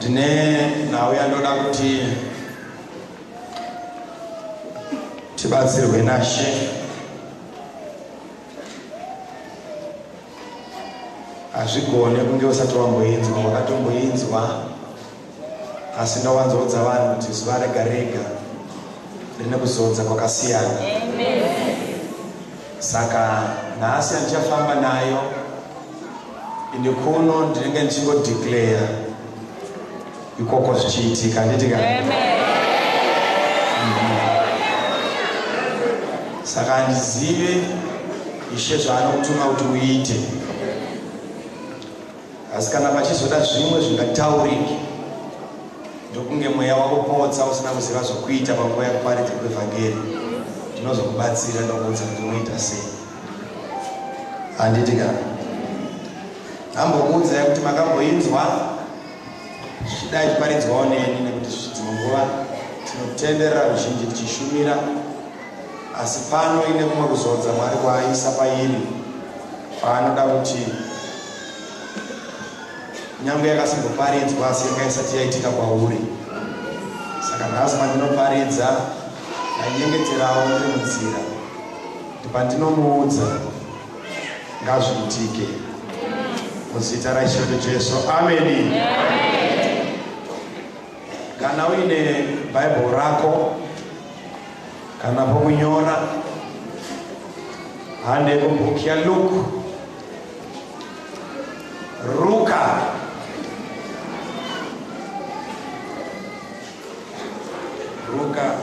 Ndine nhau yandoda kuti tibatsirwe naShe. Hazvigone kunge usati wamboinzwa, wakatomboinzwa, asi ndowanzoudza vanhu kuti zuva rega rega rine kuzodza kwakasiyana. Saka nhasi handichafamba nayo ini kuno ndinenge ndichingodeclare ikoko zvichiitika, handiti ka? Saka handizive Ishe zvaanokutuma kuti uite, asi kana pachizoda zvimwe zvingatauriki, ndokunge mweya wakupotsa usina kuziva zvokuita panguva yekuparidza kwevhangeri, ndinozokubatsira ndokuudza kuti unoita sei, handiti ka? Ambokuudzai kuti makamboinzwa zvichidai ichiparidzwawo neni, nekuti dzimwe nguva tinotenderera ruzhinji tichishumira, asi pano ine kumwe kuzodza Mwari kwaaisa pairi, kwaanoda kuti nyange yakasimboparidzwa asi yanga isati yaitika kwauri. Saka nhasi pandinoparidza ndanyengeterawo ndiri munzira kuti pandinomuudza ngazviitike muzita raIshe wedu Jesu, ameni. Kana uine Bible rako kana pokunyora, hande kubook yaLuke, Ruka Ruka.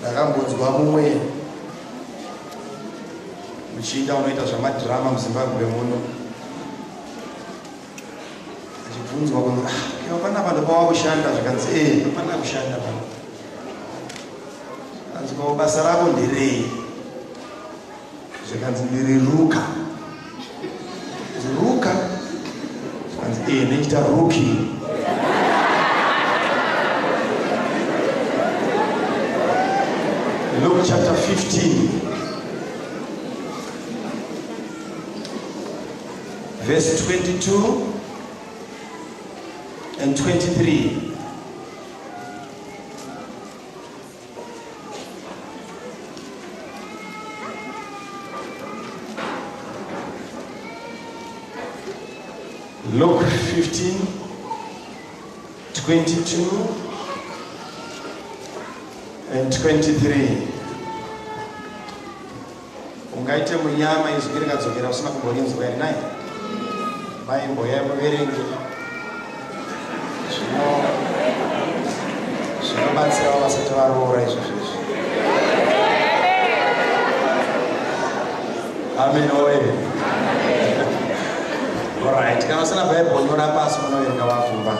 Ndakambonzwa mumwe muchinda unoita zvamadhirama muZimbabwe muno achibvunzwa kunzi, ah, panapa ndopava kushanda? Zvikanzi, ee, hapana kushanda pano. Kanzi, ko basa rako nderei? Zvikanzi, ndiri Ruka. Ruka? Zvikanzi, ee, ndichiita ruki. Luke chapter 15 verse 22 and 23. Luke 15, 22 and 23. Ungaite munyama izwi rikadzokera usina kumborinzwa here nai? Maimboya muverenge zvinobatsirawo vasati varoora izvo zvezvi. Amen oye. Alright, kana usina Bible nyora pasi unoverenga wakumba.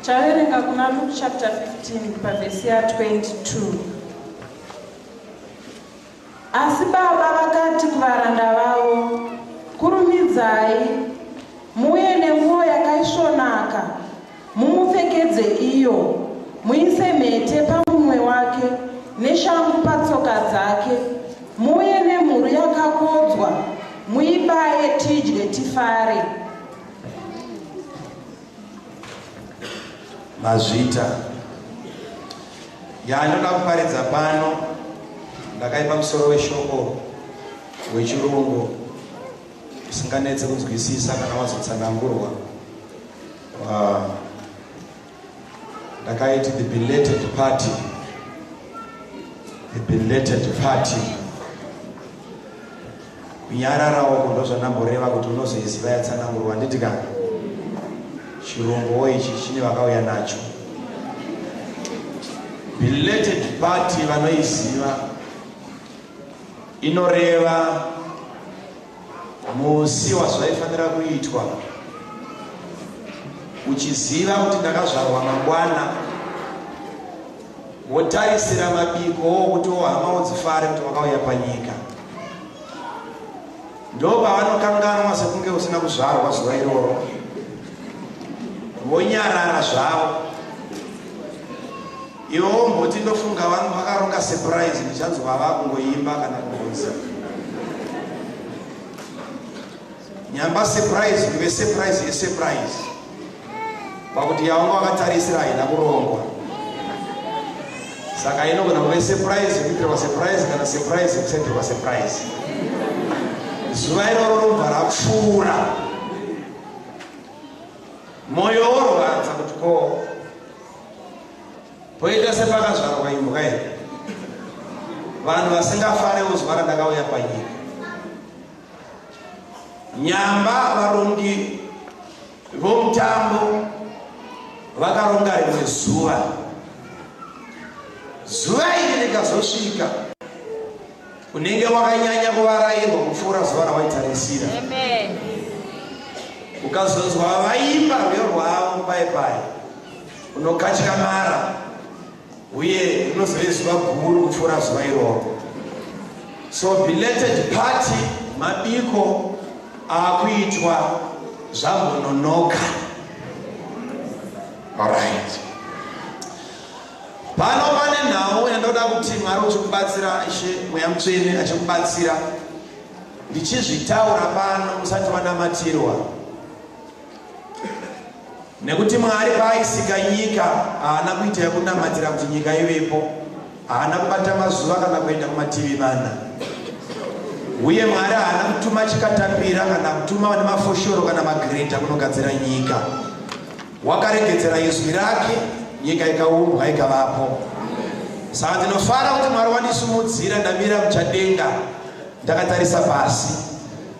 Taverenga kuna Luke chapter 15 pavhesi ya 22. Asi baba vakati kuvaranda vavo, Kurumidzai, muuye nenguo yakaisvonaka, mumupfekedze iyo, muise mhete pamunwe wake neshangu patsoka dzake, muuye nemhuru yakakodzwa, muibaye, tidye tifare. Mazvita. Yandinoda kuparidza pano ndakaipa musoro weshoko wechirungu usinganetse kunzwisisa kana wazotsanangurwa. Ndakaiti the belated party. The belated party. Kunyarara uko ndozvandamboreva kuti unozoiziva yatsanangurwa, handiti ka? Chirunguwo ichi chine vakauya nacho. Belated party vanoiziva, inoreva musi wazvaifanira kuitwa uchiziva kuti ndakazvarwa mangwana, wotarisira mabiko okuti hama udzifare kuti wakauya panyika. Ndo pavanokanganwa sekunge usina kuzvarwa zuva iroro, vonyarara zvavo. Iwe womboti ndofunga vanhu vakaronga surprise, ndichanzwa vakungoimba kana kungonzi nyamba surprise kuve surprise yesurprise, pakuti yawanga wakatarisira haina kurongwa. Saka inogona kuve surprise kuitirwa surprise kana surprise kusaitirwa surprise. Zuva iroro robva rapfuura, mwoyo worwadza kuti ko poita sepakazvarwa imbwa here, vanhu vasingafarewo zuva randakauya panyika. Nyamba varongi vomutambo vakaronga rimwe zuva, zuva iri rikazosvika unenge wakanyanya kuvarairwa kupfuura zuva rawaitarisira. Ukazonzwa vaimba rwiyo rwavo pai pai, unokatyamara, uye rinozove zuva guru kupfuura zuva iroro. So belated party, mabiko aakuitwa zvambononoka. Alright, pano pane nhau yandoda kuti Mwari uchikubatsira, Ishe Mweya Mutsvene achikubatsira, ndichizvitaura pano musati wanamatirwa, nekuti Mwari paaisika nyika haana kuita yekunamatira kuti nyika ivepo. Haana kubata mazuva kana kuenda kumativi mana, uye Mwari haana kutuma chikatapira kana kutuma vane mafoshoro kana magireta kunogadzira nyika. Wakaregedzera izwi rake, nyika ikaumbwa, ikavapo. Saka ndinofara kuti Mwari wandisimudzira, ndamira muchadenga ndakatarisa pasi.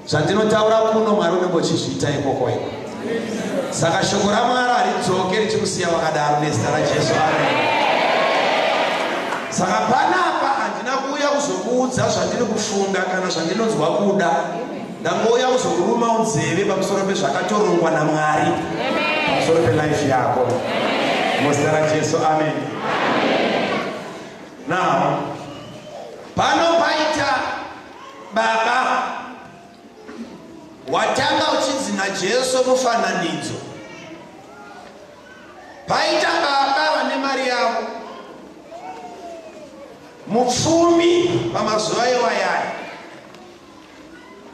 Zvandinotaura kuno, Mwari unenge uchizviita ikoko iko. Saka shoko raMwari haridzoke richikusiya wakadaro, nezita raJesu, amen. Saka panapa handina kuuya kuzokuudza zvandiri kufunga kana zvandinonzwa kuda. Ndangouya kuzokuruma unzeve pamusoro pezvakatorongwa naMwari pamusoro pelife yako, muzita raJesu, amen. Now pano paita baba watanga uchinzi naJesu mufananidzo. Paita baba vane mari yavo, mupfumi pamazuva iwayaya.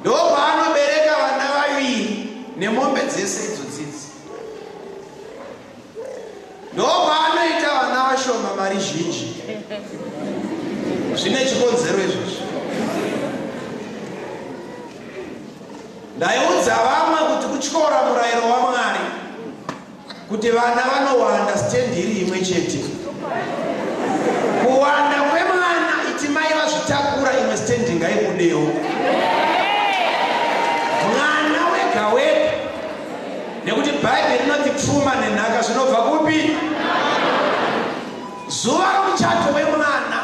Ndopaanobereka vana vaviri nemombe dzese idzo dzidzi. Ndopaanoita vana vashoma, mari zhinji. Zvine chikonzero izvozvo. Ndaiudza vamwe kuti kutyora murayiro waMwari kuti vana vanowanda, stendi iri imwe chete. Kuwanda kwemwana, iti mai vazvitakura, imwe stendi ngaibudewo, mwana wega wega, nekuti Bhaibheri rinoti pfuma nenhaka zvinobva kupi? Zuva romuchato wemwana,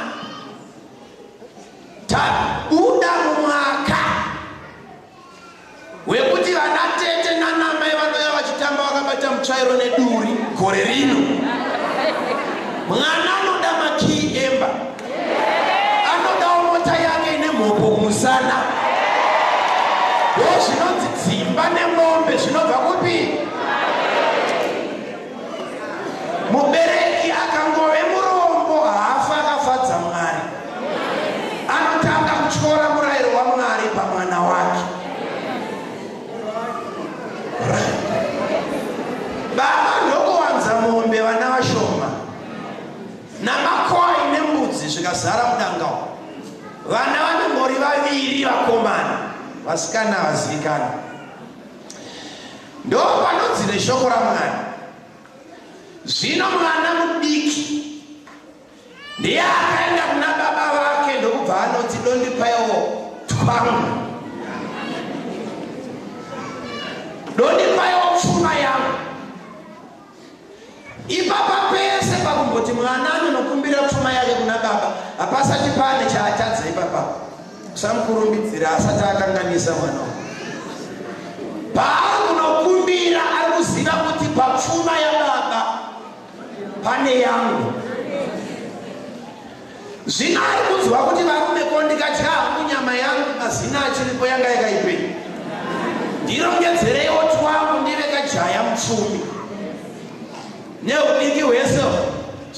tabuda mumwaka wekuti vana tete nanamai vanouya vachitamba vakabata mutsvairo neduri. Gore rino mwana anoda makii emba, anodawo mota yake ine mhopo kumusana. Ndo zvinonzi dzimba nemombe zvinobva kupi? Mubereki akangove murombo haafa akafadza Mwari. Anotanga kutyora murayiro waMwari pamwana wake. Right. Baba ndokuwanza mombe, vana vashoma, namakwai nembudzi zvikazara mudanga umu. Vana vanongori vaviri vakomana, vasikana havazivikani. Ndo panonzi neshoko raMwari, zvino mwana mudiki ndiye akaenda kuna baba vake, ndokubva anoti, "Dondipaiwo twangu, dondipaiwo pfuma yangu." Ipapa pese pakumboti mwana anonokumbira pfuma yake kuna baba, hapasati pane chaatadza ipapa. Usamukurumbidzira asati akanganisa mwana uyu. Paari kunokumbira, ari kuziva kuti papfuma yababa pane yangu. Zvino ari kunzwa kuti, "Varume, ko ndikadya hangu nyama yangu, mazina achiripo, yanga yakaipei? Ndirongedzereiwo twangu, ndive kajaya mupfumi." Neudiki hwese.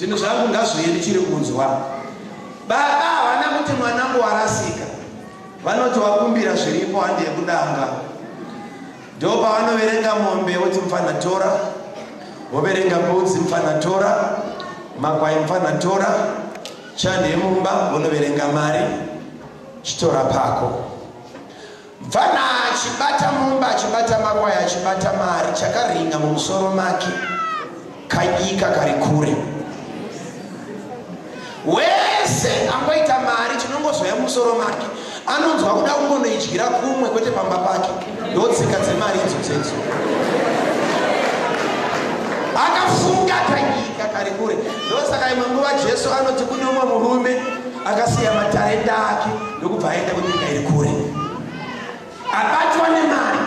Zvinhu zvangu ngazviuye ndichiri kunzwa. Baba havana kuti mwanangu warasika. Vanoti wakumbira zviripo handi yekudanga. Ndopavanoverenga mombe voti mfana tora, voverenga mbudzi mfana tora, makwai mfana tora, chande yemumba vonoverenga mari chitora pako. Mfana achibata mombe achibata makwai achibata mari chakaringa mumusoro make kanyika kari kure. Wese angoita mari chinongozouya mumusoro make anonzwa kuda kungonoidyira kumwe kwete pamba pake. Ndotsika dzemari idzo dzedzo. Akafunga kanyika kari kure. Ndosaka imwe nguva Jesu anoti kune umwe murume akasiya matarenda ake ndokubva aenda kunyika iri kure. Abatwa nemari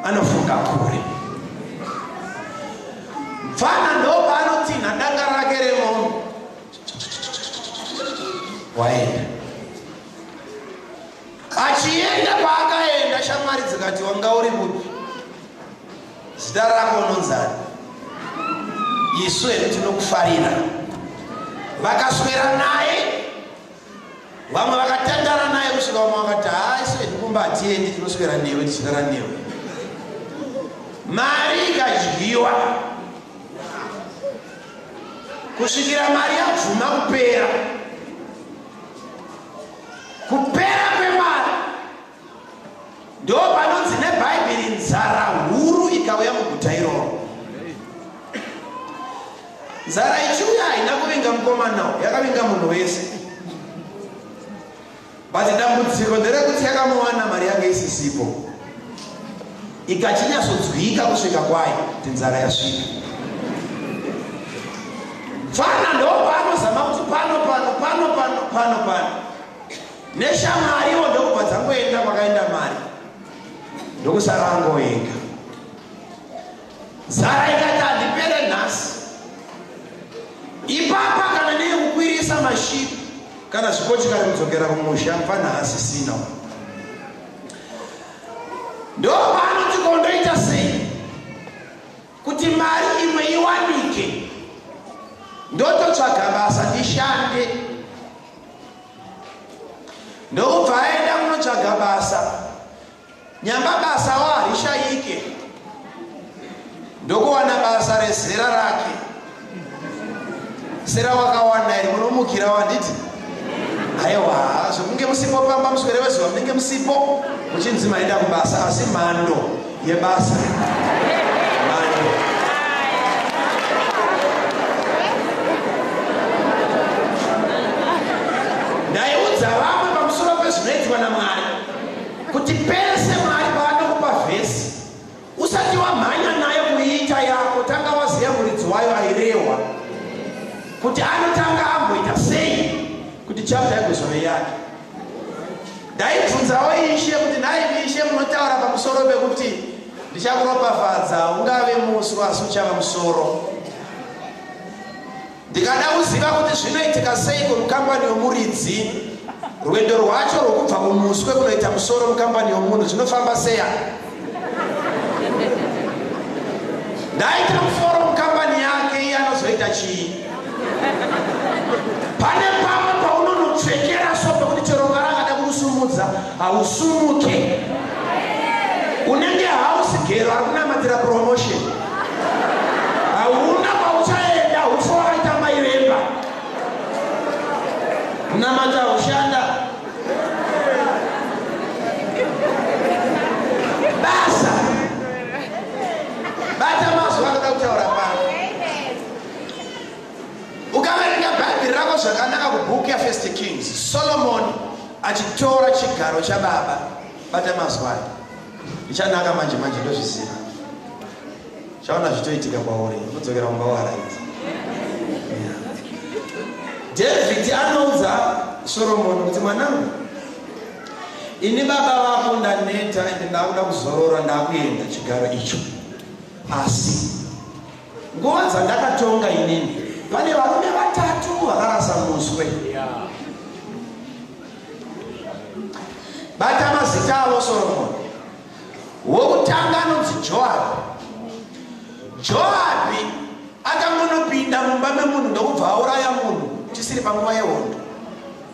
anofunga kure. Mfana ndopaanotinha danga rake remombe waenda. Achienda kwaakaenda, shamwari dzikati wanga uri kupi? Zita rako unonzani? Isu hedu tinokufarira. Vakaswera naye Vamwe vakatandara naye kusvika vamwe vakati haa isu hedu kumba hatiendi tinoswera newe tichirara newe. Mari ikadyiwa kusvikira mari yabvuma kupera. Kupera kwemari ndo panonzi nebhaibheri nzara huru ikauya muguta iroro. Nzara ichiuya haina kuvinga mukomana uyu, yakavinga munhu wese. But dambudziko nderekuti yakamuwana mari yake isisipo, ikachinyasodzwika kusvika kwayo kuti nzara yasvika. Mfana ndopaanozama kuti pano pano pano pano pano pano neshamwariwo ndokubva dzangoenda kwakaenda mari ndokusara angoega. Nzara ikati handipere nhasi. Ipapa kana neyekukwirisa mashipi kana zvikochikari kudzokera kumusha mfana hasisina. Ndopaanoti ko ndoita sei kuti mari imwe iwanike ndototsvaga basa ndishande. Ndokubva aenda kunotsvaga basa. Nyamba basa wo harishayike ndokuwana basa rezera rake serawakawana iri munomukira wanditi aiwa zvekunge musipo pamba muswere wezuva munenge musipo muchinzi maenda kubasa asi mhando yebasa mhando ndaiudza vamwe pamusoro pezvinoitwa namwari Kuti pese Mwari paanokupa vhesi usati wamhanya nayo kuiita yako, tanga waziva muridzi wayo airehwa kuti anotanga amboita sei kuti chapter igozove yake. Ndaibvunzawo Ishe kuti nhai Ishe munotaura pamusoro pekuti ndichakuropafadza ungave muswe asi uchava musoro. Ndikada kuziva kuti zvinoitika seiko mukambani yomuridzi, rwendo rwacho rwokubva kumuswe kunoita musoro mukambani yomunhu zvinofamba seya. Ndaita musoro mukambani yake, iye anozoita chii? Pane pamwe paunonotsvekera so pekuti chero Mwari akada kukusumudza hausumuke. Unenge house girl ari kunamatira promotion. Hauna kwauchaenda hufa wakaita mai vemba. Kunamata hushanda. Basa. Bata mazuva anoda kutaura pano. Ukaverenga Bhaibheri rako zvakanaka kubhuku yaFirst Kings, Solomon achitora chigaro chababa. Bata mazwi aya. Ichanaka manje manje ndozviziva. Chaona zvitoitika kwauri, unodzokera kumba waraidza. Yeah. David anoudza Solomon kuti mwanangu, ini baba vako ndaneta ende ndakuda kuzorora ndakuenda chigaro icho. Asi nguva dzandakatonga inini pane varume vatatu vakarasa muswe. Bata mazita avo Solomon. Wokutanga anonzi Joabhi. Joabhi akangonopinda Anopinda mumba memunhu ndokubva auraya munhu tisiri panguva yehondo.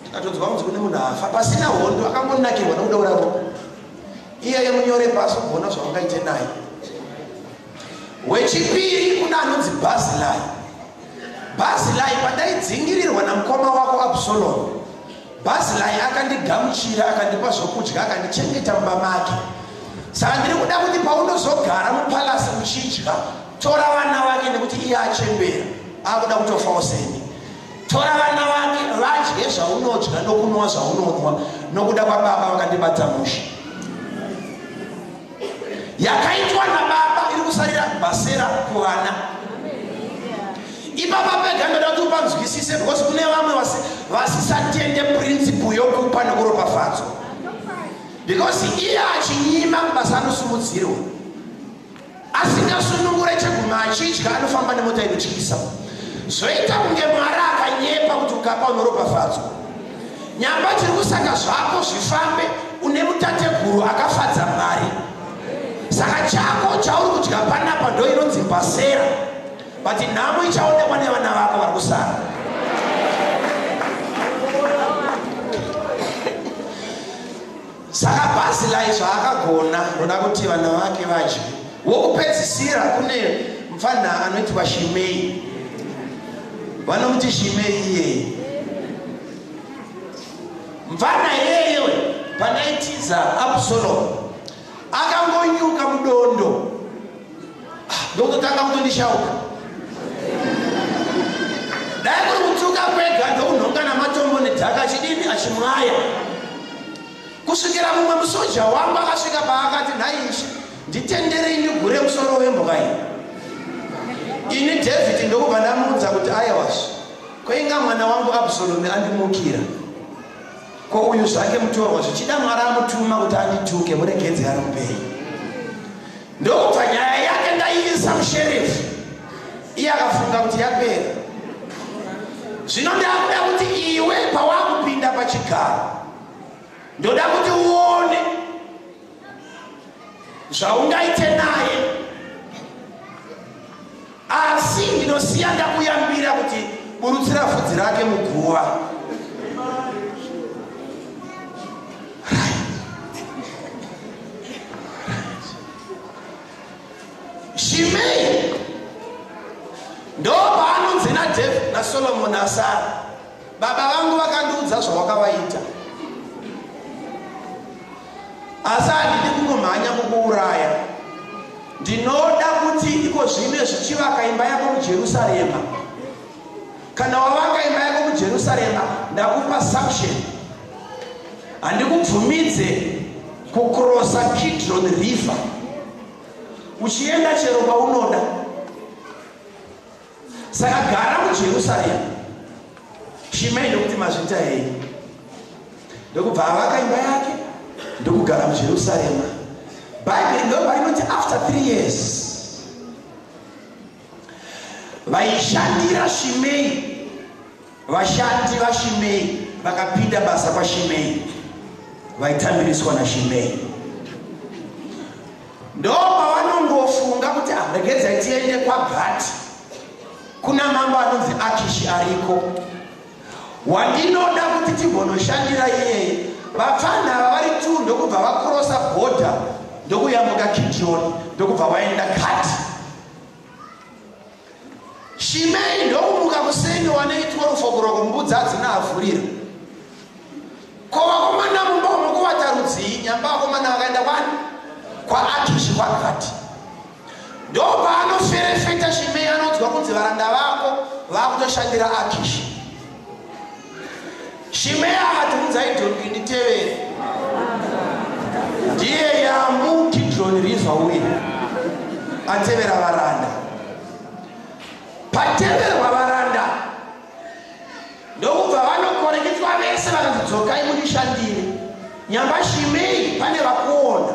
Tikatonzwa kunzi kune munhu afa pasina hondo akangonakirwa nokuda ura ropa. Iyeye munyore pasi ugoona zvaungaite naye. Wechipiri kuna anonzi Bharzilai. Bharzilai pandaidzingirirwa namukoma wako Absalomu, Bharzilai akandigamuchira akandipa zvokudya akandichengeta mumba make. Saka ndiri kuda kuti paunozogara mupalasi uchidya, tora vana vake nekuti iye achembera akuda kutofawo seni. Tora vana vake vadye zvaunodya nokunwa zvaunonwa nokuda kwababa vakandibata mushe. Yakaitwa nababa iri kusarira basera kuvana. Ipapa pega ndoda kuti upanzwisise because kune vamwe vasisatende principle yokupa nekuropafadzwa because iye achinyima kubasa anosumudzirwa Asingasunungure cheguma achidya anofamba nemota inotyisa. Zvoita kunge Mwari akanyepa kuti ukapa unoropafadzwa. Nyamba chiri kusaka zvako zvifambe une mutateguru akafadza Mwari. Saka chako chauri kudya panapa ndo inonzi mbasera. But nhamo ichaonekwa nevana vako vari kusara. Saka Bharzilai zvaakagona ndoda kuti vana vake vadye. Wokupedzisira kune mupfanha anoitwa Shimei. Vanomuti Shimei iyeye. Mupfanha iyeye pandaitiza Absalomu akangonyuka mudondo ah, ndokutotanga kutondishauka dai kuri kutuka kwega ndokunhonga namatombo nedhaka achidini achimwaya kusvikira mumwe musoja wangu akasvika paakati nhai ishe nditenderei ndigure musoro wembwa iyi ini david ndokubva ndamuudza kuti aiwazve koinga mwana wangu absalomi andimukira Ko uyu zvake mutorwa zvichida Mwari amutuma kuti andituke muregedze ari mupenyu. Ndokubva nyaya yake ndaiisa musherifu iye akafunga kuti yapera. Zvino ndakuda kuti iwe pawakupinda pachigaro ndoda kuti uone zvaungaite naye Asi ndinosiya ndakuyambira kuti burutsira vhudzi rake muguva. Shimei ndopaanonzi naDavid naSolomoni asara. Baba vangu vakandiudza zvawakavaita. Asi handidi kungomhanya kukuuraya. Ndinoda kuti iko zvino zvichivaka imba yako muJerusarema. Kana wavaka imba yako muJerusarema, ndakupa sanction. Handikubvumidze kukrosa Kidron River uchienda chero kwaunoda. Saka gara muJerusarema. Shimei ndokuti mazvita henyu. Ndokubva avaka imba yake ndokugara muJerusarema. Bhaibheri ndoparinoti after 3 years vaishandira Shimei, vashandi vaShimei vakapinda basa kwaShimei, vaitambiriswa naShimei. Ndopavanongofunga kuti ah, regedzai tiende kwaGati kuna mambo anonzi Akishi ariko wandinoda kuti timbonoshandira iyeye. Vapfanha ava vari tu ndokubva vakurosa bhodha ndokuyambuka Kidroni ndokubva vaenda Gati. Shimei ndokumuka kuseni wanoitwa rufokoroko mbudzi hadzina avhurira. Ko vakomana mumba umo kuvata rudzii? Nyamba vakomana vakaenda kwani? KwaAkishi kwaGati. Ndopaanoferefeta Shimei anonzwa kunzi varanda vako vakutoshandira Akishi. Shimei akati unzai dhongi nditevere. Ndiye yambu Kidroni River uye atevera varanda. Pateverwa varanda Ndokubva vanokoreketwa vese vakanzi dzokai mundishandire. Nyamba Shimei pane vakuona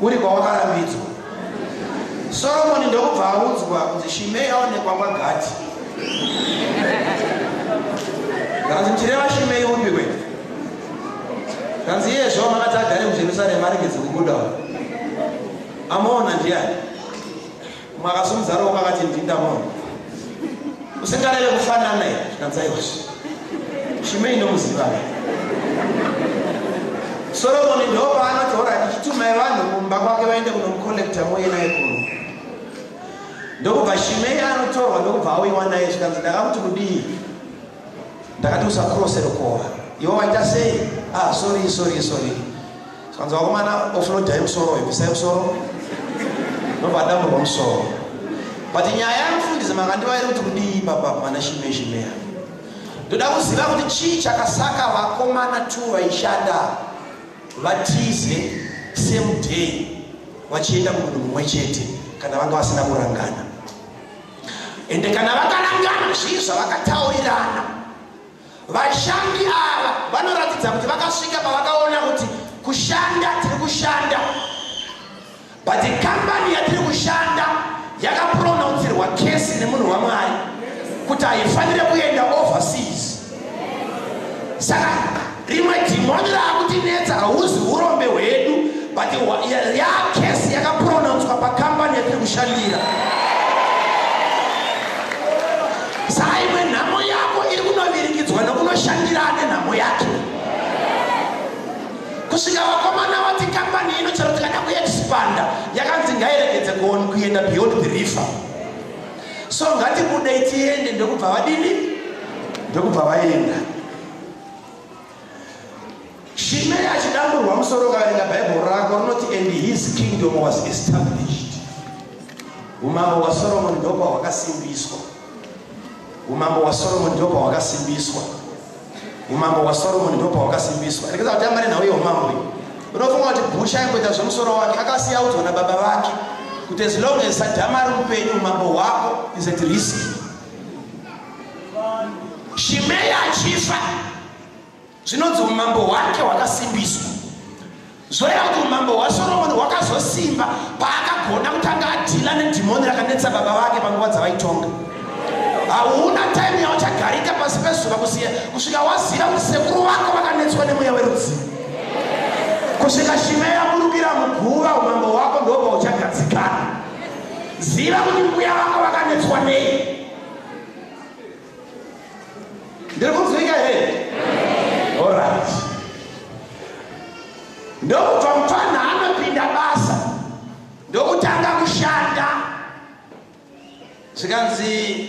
uri kwawakarambidzwa. Soromoni ndokubva audzwa kunzi Shimei aonekwa kwaGati. Kanzi muchireva Shimei upi we? Kanzi iye zvo makati agare muJerusarema aregedze kubuda. Amuona ndiani? Mumwe akasimudza ruoko akati ndini ndamuona. Usingareve kufanana here? Zvikanzi aiwazve, Shimei ndomuziva. Soromoni ndopaanoti ora ndichitumai vanhu kumba kwake vaende kunomukolekta muuye naye kuno. Ndokubva Shimei anotorwa ndokubva auyiwa naye, zvikanzi ndakakuti kudii? Ndakati usakrose rukova. Iwe waita sei? Ah, sorry, sorry, sorry. Zvikanzi vakomana offloadai musoro, bvisai musoro. Ndobva adamburwa musoro. But nyaya yamufundisi makandiva iri kuti kudii baba pana Shimei Shimei. Ndoda kuziva kuti chii chakasaka vakomana two vaishanda vatize same day vachienda kumunhu mumwe chete kana vanga vasina kurangana. Ende kana vakarangana zvii zvavakataurirana? Vashandi ava vanoratidza kuti vakasvika pavakaona kuti kushanda tiri kushanda, but kambani yatiri kushanda yakapronaunsirwa kesi nemunhu waMwari kuti haifanire kuenda overseas. Saka rimwe dhimoni raakutinetsa hauzi urombe hwedu, but yakesi yakapronaunswa pakambani yatiri kushandira. Saka imwe nhamo yako iri kunovirikidzwa nokunoshandira ane nhamo yake. Kusvika vakomana vati kambani ino chero tikada kuexpanda yakanzi ngairegedze kuenda beyond the river. So ngatibudei tiende, ndokubva vadini? Ndokubva vaenda. Shimei achidamburwa musoro, ukaverenga Bhaibheri rako rinoti and his kingdom was established. Umambo hwaSoromoni ndokwa hwakasimbiswa. Umambo hwaSoromoni ndokwa hwakasimbiswa. Umambo hwaSoromoni ndokwa hwakasimbiswa. Rekeza kuti amare nhau yeumambo iyi. Unofunga kuti Bush aingoita zvemusoro wake, akasiya audzwa nababa vake kuti as long as Saddam ari mupenyu umambo hwako is at risk. Shimei achifa zvinonzi umambo hwake hwakasimbiswa. Zvoreva kuti umambo hwaSoromoni hwakazosimba paakagona kutanga adhila nedhimoni rakanetsa baba vake panguva dzavaitonga. Hauna time yauchagarika pasi pezuva kusiya kusvika waziva kuti sekuru vako vakanetswa nemweya werudzii. Kusvika Shimei aburukira muguva, umambo hwako ndobva uchagadzikana. Ziva kuti mbuya vako vakanetswa nei. Ndiri kunzwika here? Alright. Ndokubva mupfanha anopinda basa ndokutanga kushanda, zvikanzi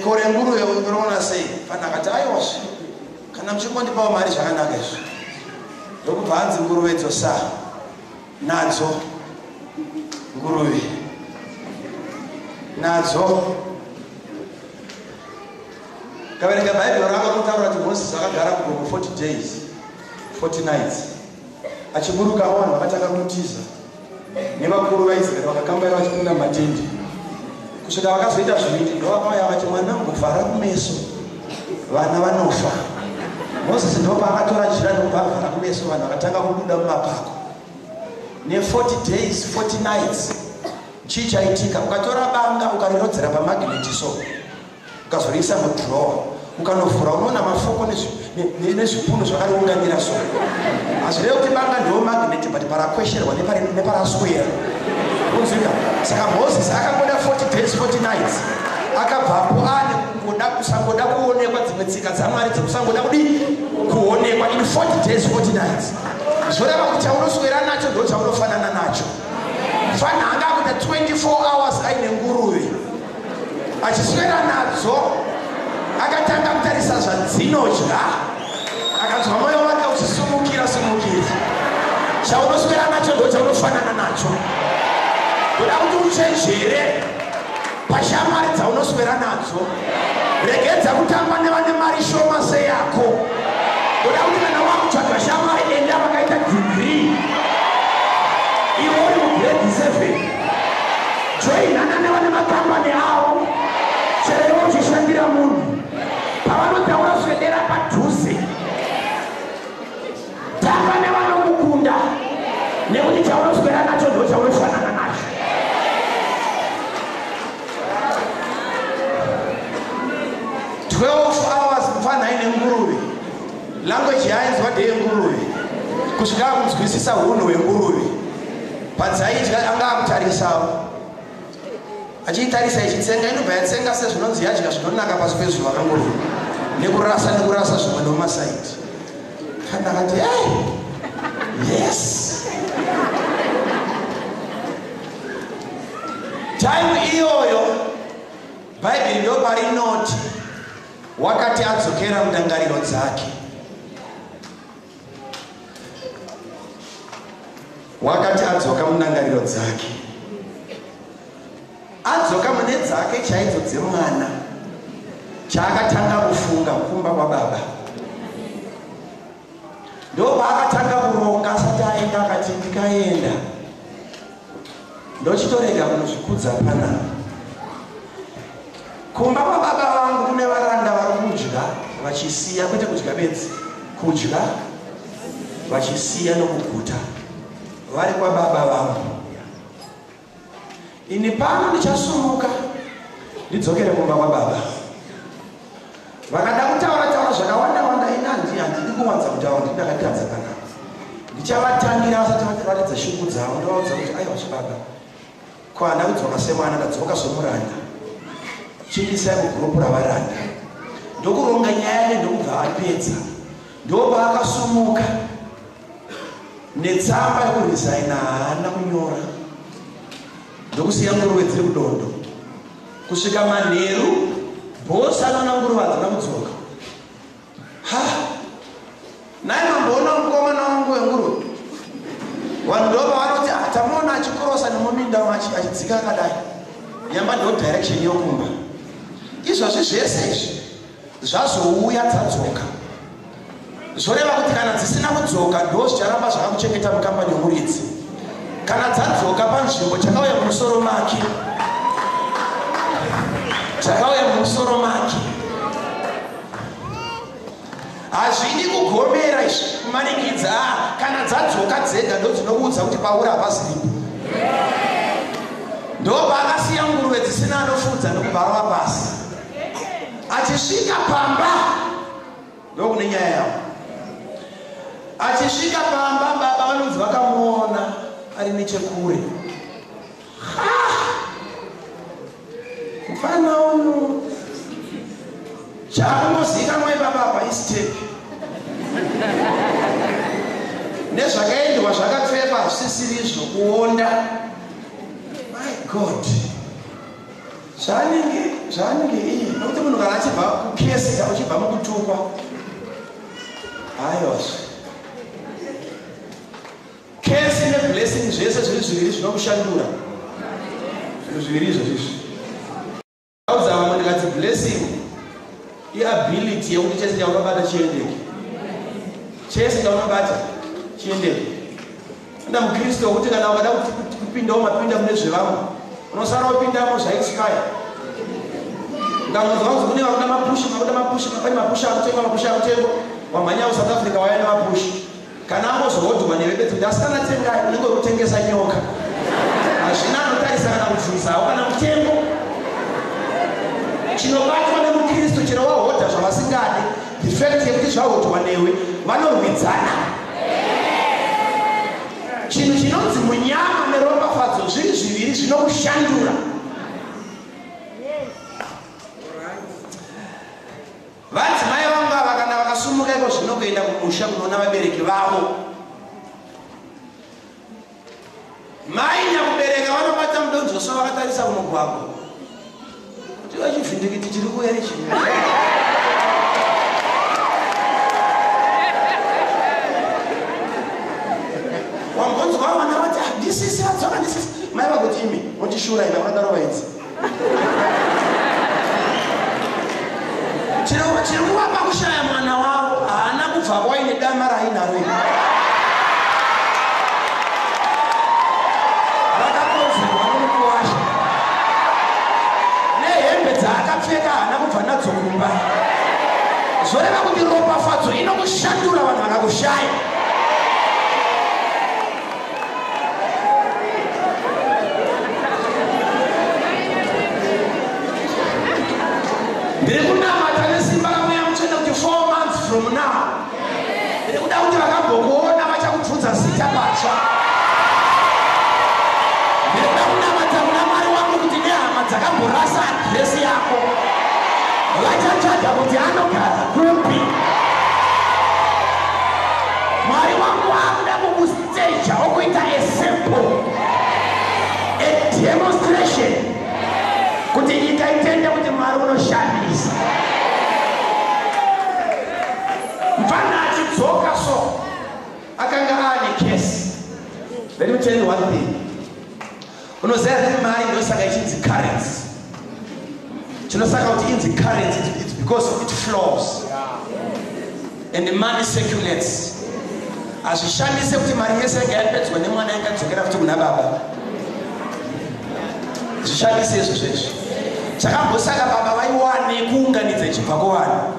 kore nguruve unoona sei? Mupfanha akati aiwazve, kana muchingondipawo mari zvakanaka izvi. Ndokubva hanzi nguruve dzosa nadzo, nguruve nadzo. Kaverenga Bhaibheri rako rinotaura kuti Moses akagara mugomo 40 days 40 nights achiburuka, vanhu vakatanga kumutiza nevakuru vaIsraeri vakakambaira vachipinda mumatende kusvika vakazoita zvivindi, ndovakauya vakati mwanangu vhara kumeso, vana vanofa. Moses ndopaakatora jira ndokubva avhara kumeso, vanhu vakatanga kubuda mumapako. Ne40 days 40 nights chii chaitika? Ukatora banga ukarirodzera pamagneti so, ukazoriisa mudrowa, ukanovhura unoona mafoko nezvipunu zvakariunganira. So hazvirevi kuti banga ndiwo magnet, but parakwesherwa neparaswera unzwika. Saka Moses akangoda 40 days 40 nights akabvapo ane kungoda kusangoda kuonekwa, dzimwe tsika dzaMwari dzekusangoda kudii kuonekwa in 40 days 40 nights. Zvoreva kuti chaunoswera nacho ndo chaunofanana nacho. Fana anga akuita 24 hours aine nguruve achiswera nadzo, akatanga kutarisa zvadzinodya, akanzwa mwoyo wake uchisumukira sumukira. Chaunoswera nacho ndo chaunofanana nacho. Ndoda kuti uchenjere pashamwari dzaunoswera nadzo. Regedza kutamba nevane mari shoma seyako. Ndoda kuti kana wakutsvaga shamwari, enda vakaita degree, iwe uri mugrade 7. Joinana nevane makambani avo, chero iwe uchishandira munhu. Pavanotaura swedera padhuze, tamba nevanokukunda, nekuti chaunoswera nacho ndo chaunofanana nacho. 12 hours mufana aine nguruve, language yaainzwa ndeyenguruve, kusvika akunzwisisa hunhu hwenguruve padzaidya, anga akutarisawo. Achiitarisa ichitsenga, inobva yatsenga sezvinonzi yadya zvinonaka pasi pezuva kanguruve nekurasa nekurasa zvimwe nomasaidi. Kana akati, hey, yes. Time iyoyo Bhaibheri ndoparinoti wakati adzokera mundangariro dzake. Wakati adzoka mundangariro dzake. Adzoka mune dzake chaidzo dzemwana. Chaakatanga kufunga kumba kwababa. Ndopaakatanga kuronga asati aenda akati ndikaenda ndochitorega kunozvikudza panapa. Kumba kwababa vangu kune varanda vari kudya vachisiya, kwete kudya bedzi, kudya vachisiya nokuguta vari kwababa vangu. Ini pano ndichasumuka ndidzokere kumba kwababa. Vakada kutaura taura zvakawanda wanda, ini handidi kuwanza kutaura, ndini ndakatadza panapa. Ndichavatangira vasati varatidza shungu dzavo, ndovaudza kuti aiwa zvibaba, ko handina kudzoka semwana, ndadzoka somuranda. Chiindisai kugurupu ravaranda. Ndokuronga nyaya yake ndokubva apedza. Ndopaakasumuka netsamba yekuresigna haana kunyora, ndokusiya nguruve dziri kudondo kusvika manheru. Bhosi anoona nguruve hadzina kudzoka. Ha, nai mamboona mukomana wangu wenguruve? Vanhu ndo pavanoti ah, tamuona achikorosa nemuminda umu achidzika akadai, yamba ndo direction yokumba. Izvozvi zvese izvi zvazouya dzadzoka, zvoreva kuti kana dzisina kudzoka ndo zvicharamba zvakakuchengeta mukambani yomuridzi. Kana dzadzoka panzvimbo, chakauya mumusoro make, chakauya mumusoro make hazvidi kugomera izvi, kumanikidza. Ah, kana dzadzoka dzega ndo dzinokuudza kuti pauri hapaziripo. Ndopaakasiya nguruve dzisina anofudza ndokubva rova pasi. Achisvika pamba, ndokune nyaya yavo, achisvika pamba baba vanonzi vakamuona ari nechekure. Mufana uyu chaakungozivikanwa ipapa apa istep nezvakaendwa zvakapfekwa hazvisisiri izvo, kuonda. My God, zvaanenge zvaanenge iye, nokuti munhu kana achibva kukesika, uchibva mukutukwa, aiwazve curse neblessing zvese zviri zviviri zvinokushandura. Zvinhu zviviri izvozvo izvi audza vamwe ndikati blessing iability yekuti chese chaunobata chiendeke, chese chaunobata chiendeke. Enda mukristu wekuti kana ukada kupindawo mapinda mune zvevamwe, unosara wopindamo zvaexpire. Ukangonzwa kunzi kune vakuda mapushi, vakuda mapushi, pane mapushi akutengwa, mapushi akutengwa, wamhanya kuSouth Africa wauya nemapushi. Kana angozohodwa newe bedzi kuti asikana tengai, unenge uri kutengesa nyoka. Hazvina anotarisa kana kubvunzawo kana mutengo. Chinobatwa nemukristu, chero wahodha zvavasingade, the fact yekuti zvahodwa newe, vanorwidzana. Chinhu chinonzi munyama neropafadzo zviri zviviri zvinokushandura. Vadzimai vangu ava kana vakasumuka iko zvino kuenda kumusha kunoona vabereki vavo, mai nyakubereka vanobata mudonzoso vakatarisa kumugwagwa kuti vachivhindikiti chiri kuuya ichi. Wambonzwa vana vati, ah, ndisisi vadzoka, ndisisi mai vakuti imi motishura ina vakadaro vaidzi. Chiri kuvapa kushaya mwana wavo haana kubva kwaine dama rainaro iri rakakonzerwa nomukuwasha, nehembe dzaakapfeka haana kubva nadzo kumba. Zvoreva kuti ropafadzo inokushandura vanhu vakakushaya. Ndiri kunamata nesimba raMweya Mutsvene kuti 4 months from now, ndiri kuda kuti vakambokuona vachakubvunza zita patsva. Ndiri kuda kunamata kuna Mwari wangu kuti nehama Dzakamborasa adhiresi yako, vachatsvaga kuti anogara kupi. Mwari wangu akuda kukusteja okuita a simple a demonstration kuti nyika itende kuti Mwari unoshamisa. Mfana achidzoka, so akanga aane case. Let me tell you one thing. Unoziva kuti mari ndosaka ichinzi currency. Chinosaka kuti inzi currency, it's because it flows and the money circulates. Hazvishamise kuti mari yese yanga yapedzwa nemwana yakadzokera futi kuna baba. Zvishamise izvo zvezvo. Chakambosaka baba vaiwane kuunganidza ichibva kuvanhu.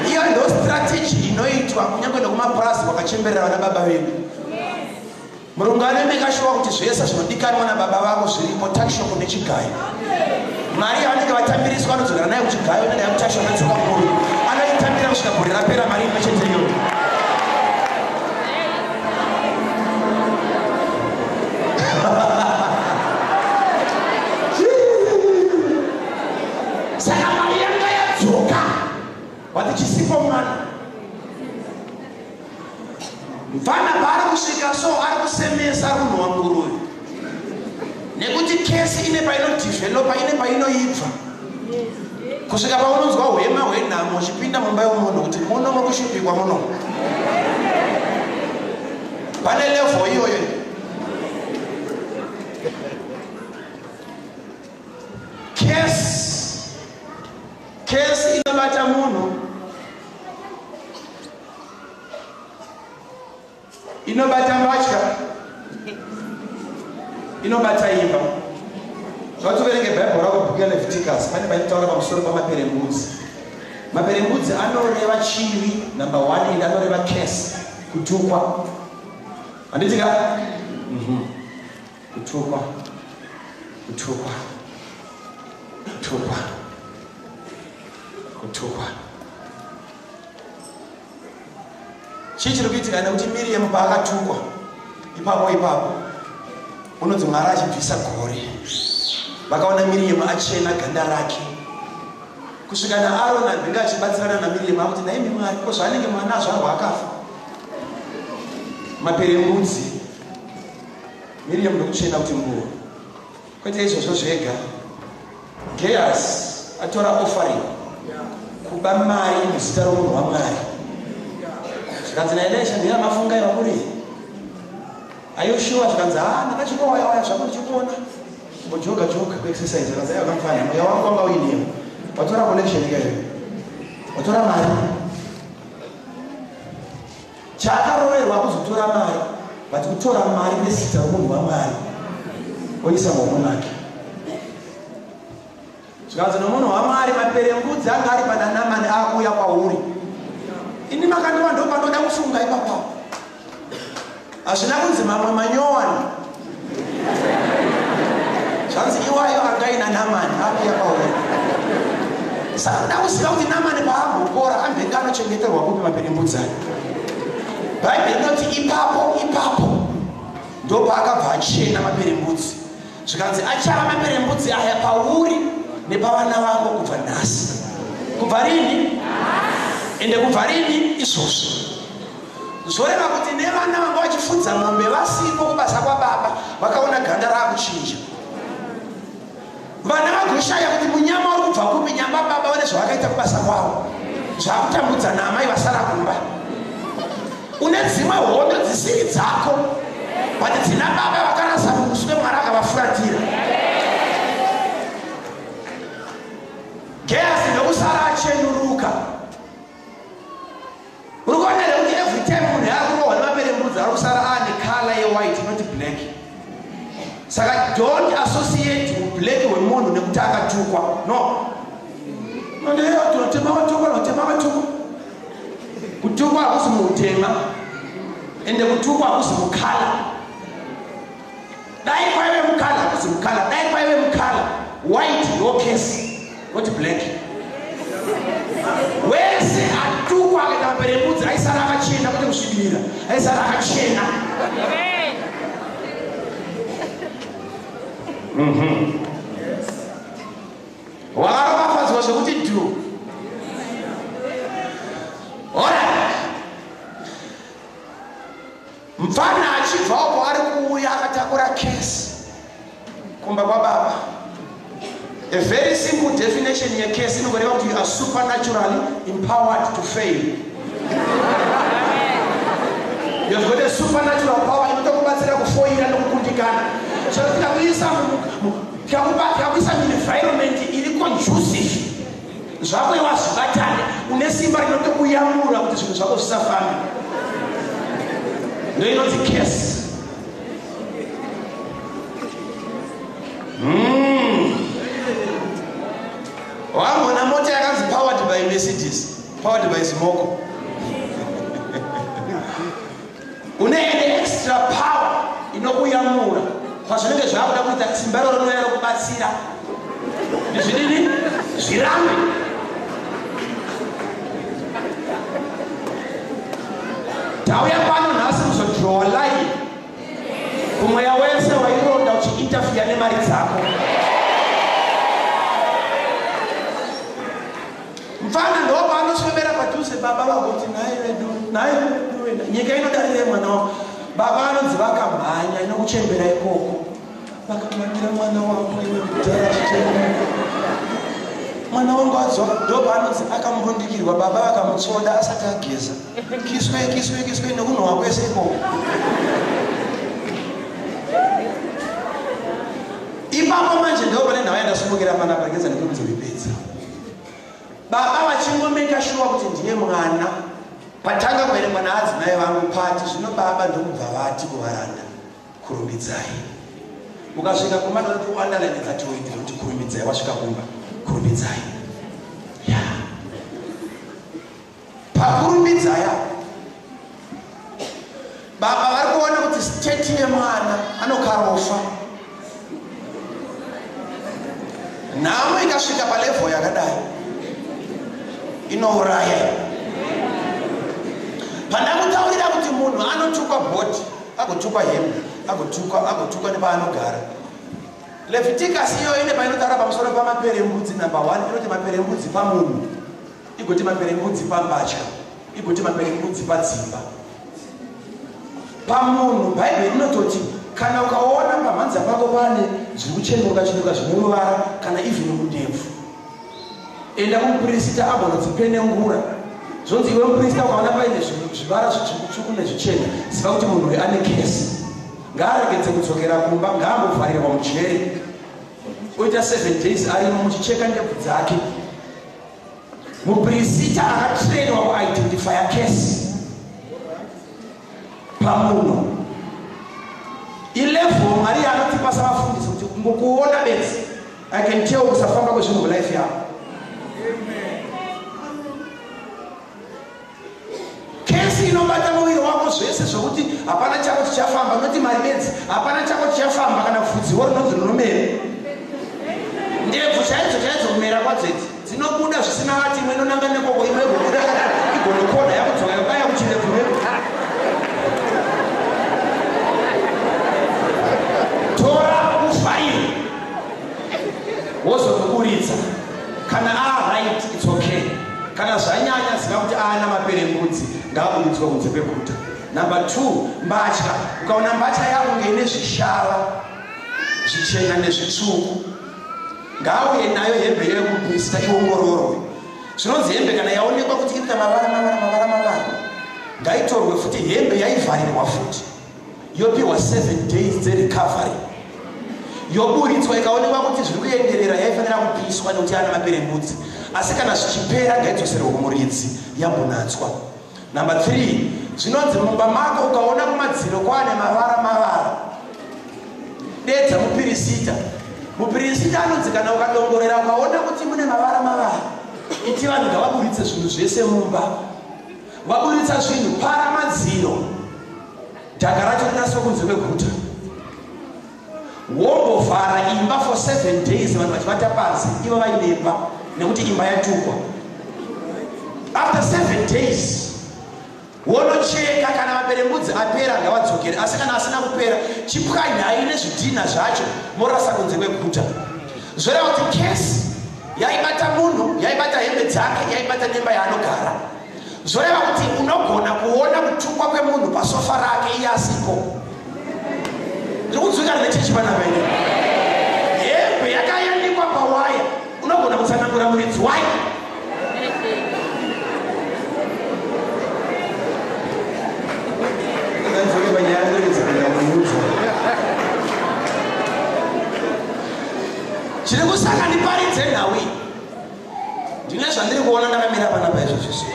Iyo ndo strategy inoitwa kunyange nekumapurazi kwakachemberera vana baba vedu. Murungu anomeka shuwa kuti zvese zvinodikanwa nababa vako zviripo, tuckshop nechigayo. Mari yavanenge vatambiriswa anodzokera nayo kuchigayo, inenge yakutuckshop, yodzoka kumurungu. Anoitambira kusvika gore rapera, mari imwe chete iyoyo. Saka mari yanga yadzoka, vati chisipo mwana. Mfana paari kusvika, so ari kusemesa, ari kunhuwa nguruve, nekuti curse ine painodevelopa, ine painoibva, kusvika paunonzwa hwema hwenhamo uchipinda mumba yomunhu kuti muno mukushupikwa muno. Pane level iyoyo. Curse inobata munhu, inobata mbatya, inobata imba. Zvativerenge Bhaibheri rako, bhuku yaLeviticus, pane painotaura pamusoro pamaperembudzi. Maperembudzi anoreva chivi, number one, and anoreva curse, kutukwa, handiti ka? Kutukwa, kutukwa, kutukwa, kutukwa. Chii chiri kuitika? Nekuti Miriam paakatukwa, ipapo ipapo unonzi Mwari achibvisa gore, vakaona Miriam achena ganda rake, kusvika naAron anenge achibatsirana naMiriam akuti, "Naimi Mwari, ko zvaanenge mwana azvarwa akafa?" Maperembudzi. Miriam ndokuchena kuti nguva. Kwete izvozvo zvega, Gehazi atora offering, kuba mari muzita romunhu waMwari. Zvikanzi naElisha, "Ndiye mafunga ivakuri ayoshuwa." Zvikanzi, "Ha, ndakachingowayawaya zvako ndichikuona kumbojoga joga kuexercise." Zvikanzi, "Aiwa kamufana, mweya wangu wanga uinewo. Watora collection ikayo, watora mari." Chaakaroverwa kuzotora mari, but kutora mari nezita romunhu waMwari oisa muhomwe make. Zvikanzi nomunhu waMwari, "Maperembudzi anga ari pana Namani akuuya kwauri." Ini makandiwa ndo pandoda kufunga ipapapo. Hazvina kunzi mamwe manyowani, zvanzi iwayo angaina Namani akuuya kwauri. Saka kuda kuziva kuti Namani paambopora ambenge anochengeterwa kupi maperembudzi ayo. Bhaibheri rinoti ipapo ipapo ndo paakabva achena maperembudzi. Zvikanzi achava maperembudzi aya pauri nepavana vako kubva nhasi. Kubva rini? Ende kubva rini? Izvozvo. Zvoreva kuti nevana vanga vachifudza mombe vasipo kubasa kwababa vakaona ganda raakuchinja. Vana vagoshaya kuti munyama uri kubva kupi, nyamba baba vane zvavakaita kubasa kwavo zvakutambudza naamai vasara kumba. Une dzimwe hondo dzisiri dzako, but dzina baba vakarasa muswe, Mwari akavafuratira. Gehazi ndokusara achenuruka. Uri kuona here kuti every time munhu yakurohwa nemaperembudzi ari kusara aane colour yewhite, not black? Saka don't associate ublack hwemunhu nekuti akatukwa. No, notema watukwa, notema watukwa. Kutukwa hakuzi muutema, ende kutukwa hakuzi mucolour. Dai kwaive mucolour, hakuzi mucolour. Dai kwaive mucolour, white ndo curse, not black. Wese atukwa akaita maperembudzi aisara akachena, kwete kusvibirira, aisara akachena. Wakaropafadzwa zvekuti dhu. Alright. Mfana achibva uko ari kuuya akatakura kesi kumba kwababa. A very simple definition yekesi inongoreva kuti you are supernaturally empowered to fail. You have got a supernatural power inotokubatsira kufoira nokukundikana. So tikakuisa tikakuisa muenvironment iri conducive zvako iwe hazvibatane, une simba rinotokuyamura kuti zvinhu zvako zvisafambe. Ndo inonzi curse. Wamboona mota yakanzi powered by Mercedes, powered by Zimoko. Une an extra power inokuyamura pazvinenge zvakuda kuita, simba iroro rinouya rokubatsira ndizvidini zvirambe. Tauya pano nhasi kuzodrowa line kumweya wese waironda uchiinterfere nemari dzako. Mfana ndopaanoswebera padhuze, baba vagoti, nhai vedu, nhai vedu wena, nyika inodarire mwana wangu. Baba anonzi vakamhanya inokuchembera ikoko, vakamhanyira mwana wangu, iwe kudhara chitema mwana wangu adzoka. Ndopaanonzi akambundikirwa, baba vakamutsoda asati ageza, kiswe kiswe kiswe nekunhuhwa kwese ikoko. Ipapo manje ndo pane nhau yandasumukira panapa, regedza ndikurudzoripedza. Baba vachingomeka shuwa kuti ndiye mwana patanga kuverengwa naadzimai vangu pati zvino, baba ndokubva vati kuvaranda, kurumbidzai. Ukasvika kumba ndoti uunderline that word rekuti kurumbidzai. Wasvika kumba, kurumbidzai ya pakurumbidzai apo baba vari kuona kuti state yemwana anokarofa. Nhamo ikasvika palevel yakadai inouraya. Pandakutaurira kuti munhu anotukwa body, agotukwa hembe, agotukwa, agotukwa nepaanogara. Leviticus iyoyo ine painotaura pamusoro pamaperembudzi. Number one, inoti maperembudzi pamunhu, igoti maperembudzi pambatya, igoti maperembudzi padzimba. Pamunhu Bhaibheri rinototi kana ukaona pamhanza pako pane zviri kuchenuka chenuka zvine ruvara kana even mundebvu, enda kumupirisita agonodzipenengura. Zvonzi iwe mupirisita ukaona paine zvivara zvitsvukutsvuku nezvichena, ziva kuti munhu uyu ane kesi, ngaaregedze kudzokera kumba, ngaambovharirwa mujeri oita 7 days arimo muchicheka ndebvu dzake. Mupirisita akatrainwa kuidentifya case pamunhu ilevel Mwari yaanotipa savafundisi kuti kungokuona bedzi I can tell kusafamba kwezvinhu mulife yako. Kesi inobata muviri wako zvese zvokuti hapana chako chichafamba, noti mari bedzi, hapana chako chichafamba, kana bvudziwo rinonzi rinomera. Ndebvu chaidzo chaidzo kumera kwadzo idzi dzinobuda zvisina vati, imwe inonanga nekoko, imwe igobuda igonokona yakudzoka yobaya kuchindebvu meko. Tora uvhaire wozonoburitsa kana aright, it's okay. Kana zvanyanya, ziva kuti aana maperembudzi, ngaaburitswe kunze kweguta. Number two, mbatya. Ukaona mbatya yako nge ine zvishava zvichena nezvitsvuku, ngauye nayo hembe iyoyo kumuprista iongororwe. Zvinonzi hembe kana yaonekwa kuti iri mavara mavara mavara mavara, ngaitorwe futi hembe yaivharirwa futi, yopiwa 7 days dzerecovery, yoburitswa. Ikaonekwa kuti zviri kuenderera, yaifanira kupiswa nekuti ana maperembudzi, asi kana zvichipera ngaidzoserwe kumuridzi yambonatswa. Number 3, zvinonzi mumba mako ukaona kumadziro kwaane mavara mavara, dedza mupirisita. Mupirisita anonzi kana ukadongorera ukaona kuti mune mavara mavara, iti vanhu ngavaburitse zvinhu zvese mumba. Vaburitsa zvinhu, para madziro, dhaka racho rinaswe kunze kweguta, wombovhara imba for 7 days, vanhu vachivata panze ivo vaine imba nekuti imba yatukwa. After 7 days Wonocheka kana maperembudzi apera ngavadzokere, asi kana asina kupera chipwanyai nezvidhinha zvacho morasa kunze kweguta. Zvoreva kuti kesi yaibata munhu, yaibata hembe dzake, yaibata nemba yaanogara. Zvoreva kuti unogona kuona kutukwa kwemunhu pasofa rake iye asipo. Ndiri kunzwika nechechi panapa ini. Hembe yakayanikwa pawaya, unogona kutsanangura muridzi wayo. Chiri kusaka ndiparidze nhau iyi, ndine zvandiri kuona ndakamira panapa izvozvi.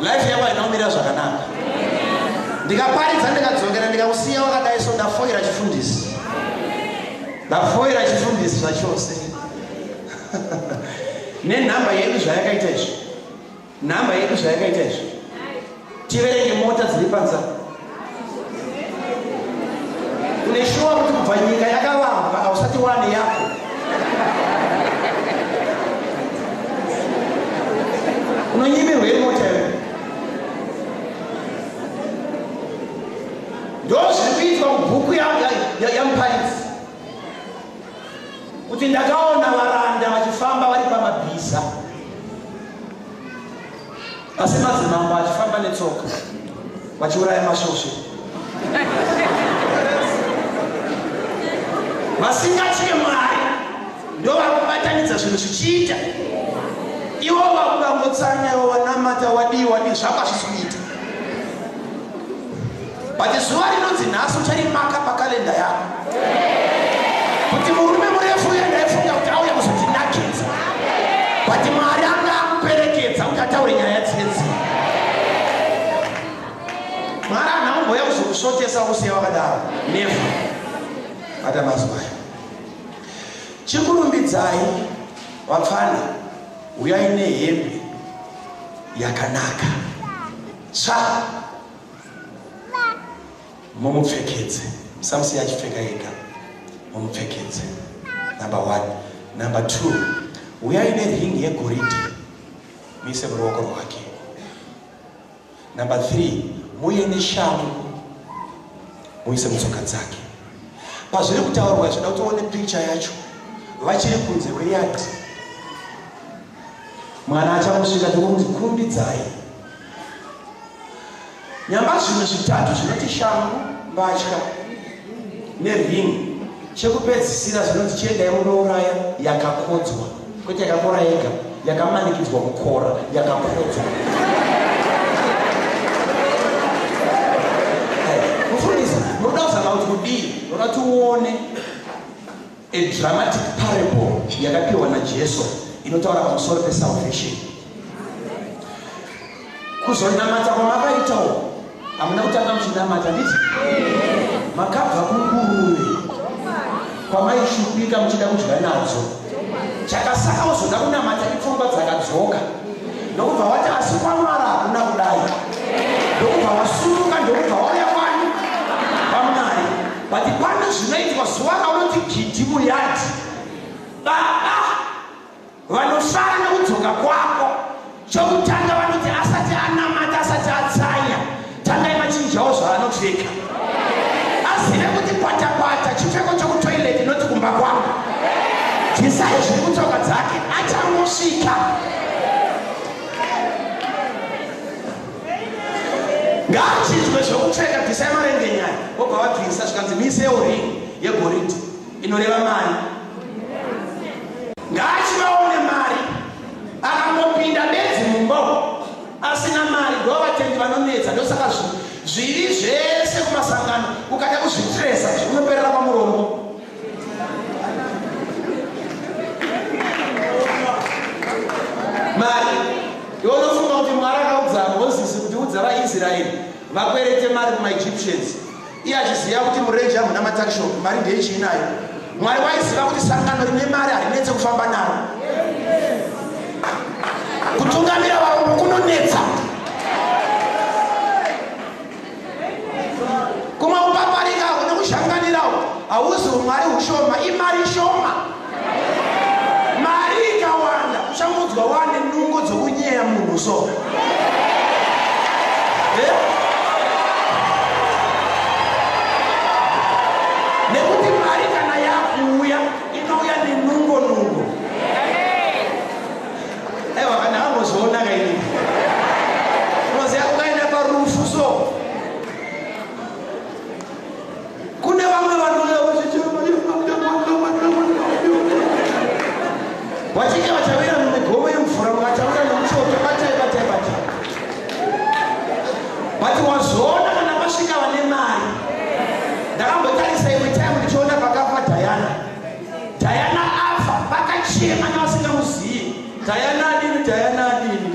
Life yangu haina kumira zvakanaka. Ndikaparidza ndikadzokera ndikakusiya wakadai so, ndafoira chifundisi, ndafoira chifundisi zvachose. Nenhamba yedu zvayakaita izvi, nhamba yedu zvayakaita izvi, tiverenge mota dziri panza. Une shuwa kuti kubva nyika yakavambwa hausati wane yako? Unonyimirwa mota iwe. Ndo zviri kuitwa mubhuku yaMuparidzi kuti ndakaona varanda vachifamba vari pamabhiza, asi madzimambo achifamba netsoka vachiuraya masvosve. Vasingatye Mwari ndo vari kubatanidza zvinhu zvichiita. Ivo vakuvangotsanya, ivo vanamata, wadii wadii, zvako hazvisi kuita. But zuva rinonzi nhasi ucharimaka pakalenda yako kuti murume murefu uye ndaifunga kuti auya kuzotinakidza, but Mwari anga akuperekedza kuti ataure nyaya dzedzi. Mwari haana kumbouya kuzokusvotesa kusiya wakadaro, never. Bata mazuva ayo. Chikurumbidzai vapfana, uyai nehembe yakanaka tsva mumupfekedze, musamusiya achipfeka ega, mumupfekedze. Number one. Number two, uyai neringi yegoridhe muise muruoko rwake. Number three, muye neshangu muise mutsoka dzake. Pazviri kutaurwa zvida kuti uone picture yacho, vachiri kunze kweyadhi, mwana achangosvika tokunzi kurumbidzai. Nyamba zvinhu zvitatu zvinoti shangu, mbatya neringi. Chekupedzisira zvinonzi chiendai munouraya yakakodzwa, kwete yakakora yega, yakamanikidzwa kukora, yakakodzwa. Mufundisi, munoda kuzama kuti kudii? Munoda kuti uone a dramatic parable yakapiwa naJesu inotaura pamusoro pesalvation. Kuzonamata kwamakaitawo, hamuna kutanga muchinamata, nditi makabva kunguruve kwamaishupika muchida kudya nadzo. Chakasaka uzoda kunamata ipfungwa dzakadzoka, ndokubva wati asi kwaMwari hakuna kudai, ndokubva wasuruka, ndokubva wauya kwani kwaMwari. But pane zvinoitwa zuva raunoti gidhi muyadhi, baba vanosara nekudzoka kwako. Chokutanga vanoti asati anamata, asati atsanya, tangai machinjawo zvaanopfeka, azive kuti kwatakwata chipfeko chokutoilet inoti kumba kwangu. Bvisai zviri kutsoka dzake achangosvika. Ngaachinjwe zvokupfeka, bvisai marengenyaya. Vobva vabvisa, zvikanzi miisewo ring yegoridhe inoreva mari. Ngaachivaone mari. Akangopinda bedzi mumba umu asina mari, ndo vatendi vanonetsa. Ndosaka zvivi zvese kumasangano ukada kuzvitresa zvinoperera pamurombo. Mari. Iwe unofunga kuti Mwari akaudza Mozisi kuti udza vaIsraeri vakwerete mari kumaEgyptians, iye achiziva kuti murenje hamuna matakishop, mari ndeyechiinayo? Mwari waiziva kuti sangano rine mari harinetse kufamba naro. Kutungamira varombo kunonetsa. Kumwe kupaparika nekuzhanganirawo hauzi umwari hushoma, imari shoma. Mari ikawanda uchangodzwa wane nungo dzokunyeya munhu so. Eh? Nekuti mari kana yakuuya inouya nenungo nungo. Aiwa kana ambozviona kaini. Unoziva ukaenda parufu so kune vamwe vanouya vachinge vachavira mumigomo yemvura vakachavira nomuchoto batai batai batai but wazoona kana pasvika vane mari. Ndakambotarisa imwe time ndichiona pakafa Diana. Diana afa vakachema navasingamuzivi. Diana adini, Diana adini.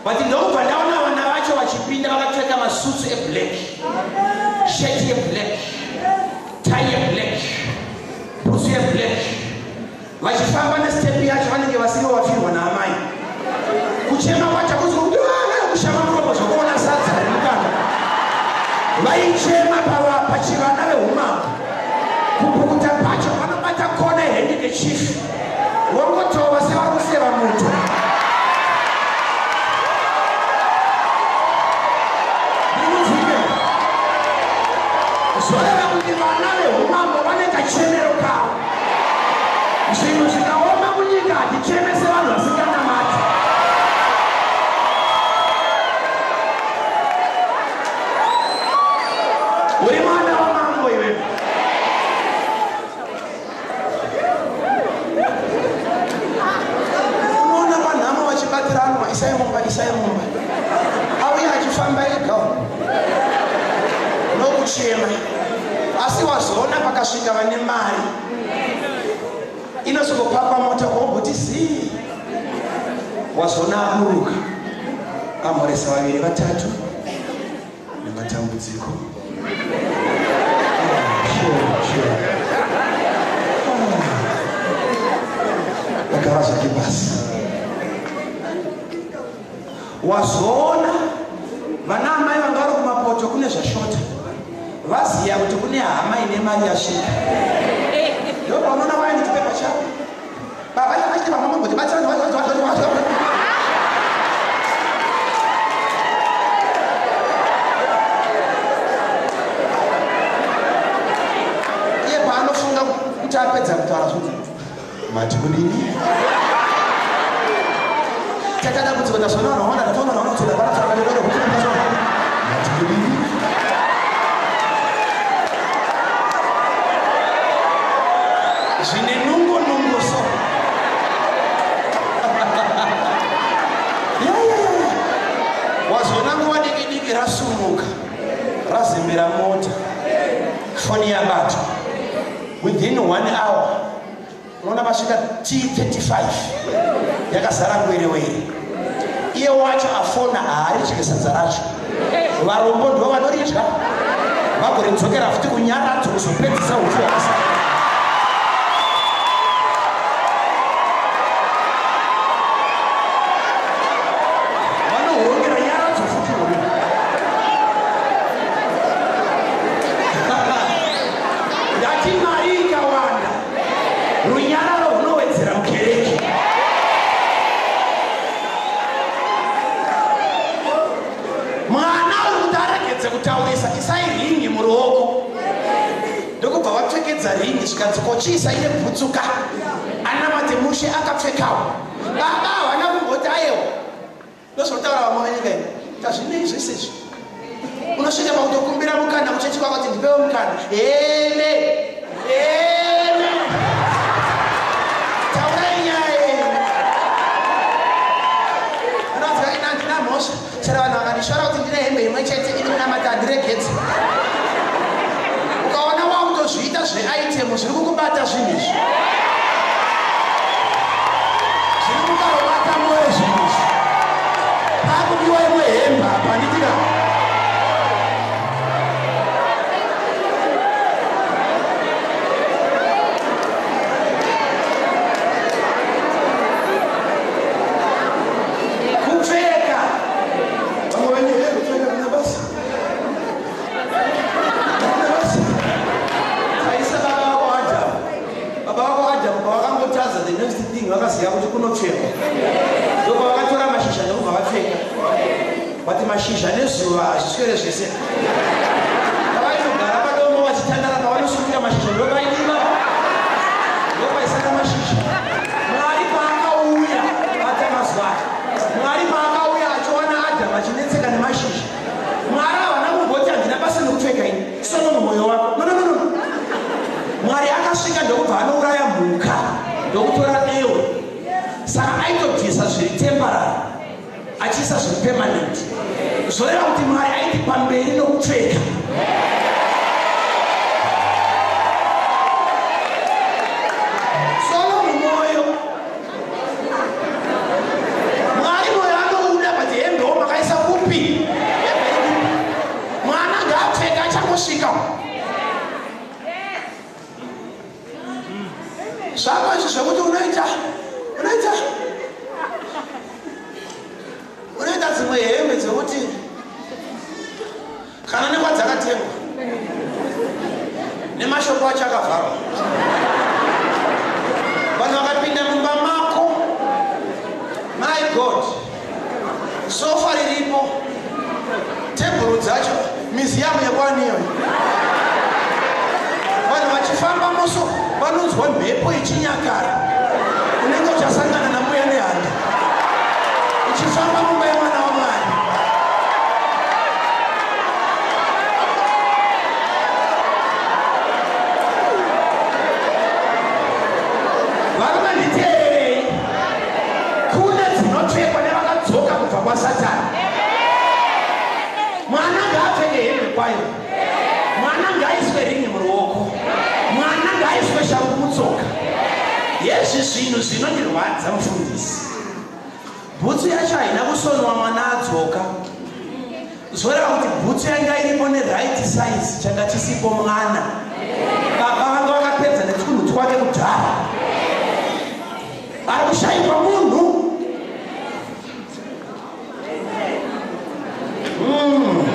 But ndokubva ndaona vana vacho vachipinda vakapfeka masutsu eblack, shirt yeblack, tie yeblack, bhutsu yeblack, vachifamba nestepi yacho vanenge vasiri vafirwa naamai. Kuchema kwacho kunzwa kuti kushama muromo zvokuona sadza remukaka. Vaichema pachivana veumambo. Kupukuta pacho vanobata kona yehandkerchief vongotova sevari kuseva muto. Zvoreva kuti vana veumambo vane kachemero kavo. Zvinhu zvikaoma munyika hatichemese vanhu vasinganamati. Uri mwana wamambo iwe. Unoona panhamo vachibatiranwa, isai mumba, isai mumba. Auya achifamba ega nokuchema. Asi wazoona pakasvika vane mari inosvikopakwa mota komboti zii. Wazoona aburuka amhoresa vaviri vatatu nematambudziko. Sure, sure. Agara zvake pasi. Wazoona vana amai vanga vari kumapoto kune zvashota, vaziya kuti kune hama ine mari yasvika. Ndopaunoona waine chipepa chako. Baba chakachiti vamwe mamboti batsira. Iye paanofunga kuti apedza kutaura zvoti mati kudini, taita dambudziko, tazona vanhu vaona tatoona vanhu vanotsvoda vanotsvoda kuti mati kudini. Zvine nungo nungo so. Wazoona nguva diki diki rasumuka razembera mota, foni yabatwa within 1 hour. Unoona vasvika T35 yakazara ngwerewere. Iye wacho afona haaridye sadza racho. Varombo ndo vanoridya vagoridzokera futi kunyaradzo kuzopedzisa upfu hwakasara. Vanohurongera nyaradzo futi uyu. Ndati mari ikawanda runyararo runowedzera mukereke. Mwana uri kuti aregedze kutaurisa, isai ringi muruoko. Ndokubva vapfekedza ringi, zvikanzi kochiisa ine bhutsuka anamate mushe akapfekawo. Baba havana kumboti ayewa. Ndozvinotaura vamwe venyika iyi, tazvinei zvese izvi. Unosvika pakutokumbira mukana kuchechi kwako kuti ndipewo mukana. Ene ene, taurai nyaya yenyu. Unonzwa ina handina mhosva, chero vanhu vakandishora kuti ndine hembe imwe chete, ini kunamata handiregedzi. Ukaona wakutozviita zveitemu, zviri kukubata zvinhu izvi, zviri kukarobata mwoyo zvinhu izvi. Pakudiwa imwe hembe apa, handitika? Kupfeka, vamwe venyu he kupfeka kuna basa, kuna basa. Taisa baba vako Adamu, baba vako Adamu pavakangotadza, the next thing vakaziva kuti kunopfekwa, ndopavakatora mashizha ndokubva vapfeka. But mashizha nezuva hazviswere zvese. Pavainogara padomo vachitandara pavanosukira mashizha ndopaidima ndopaisaka mashizha. Mwari paakauya vatamazuva aya, Mwari paakauya achiwana Adhamu achinetseka nemashizha, Mwari havana kumboti handina basa nekupfeka ini Solomon mwoyo wako. No, no, no, no. Mwari akasvika ndokubva anouraya mhuka ndokutora dehwe. Saka aitobvisa zviri temporary achiisa zviri permanent. Zvoreva kuti Mwari aiti pamberi nokupfeka. Solomon mwoyo. Mwari moyo anouda but hembewo makaisa kupi? Hembe iri kupi? Mwana ngaapfeke achangosvika. Zvako izvi zvekuti unoita unoita unoita dzimwe hembe dzekuti kana nekwadzakatengwa nemashoko acho akavharwa vanhu vakapinda mumba mako my god sofa riripo tebhuru dzacho miziyamu yekwaniyo vanhu vachifamba muso vanonzwa mhepo ichinyakara unenge uchasangana nambuya nehanda uchifamba mumba yemwana wamwari varume nditeererei kune dzinopfekwa nevakadzoka kubva kwasatani mwana ngaapfeke hembe kwayo mwana ngaaiswe ringi muruoko mwana ngaaiswe shangu mutsoka yezvi zvinhu zvinondirwadza mufundisi bhutsu yacho haina kusonwa mwana adzoka zvoreva kuti bhutsu yanga iripo neright size changa chisipo mwana baba vanga vakapedza netwunhu twake kudhara ari kushaikwa munhu Mm.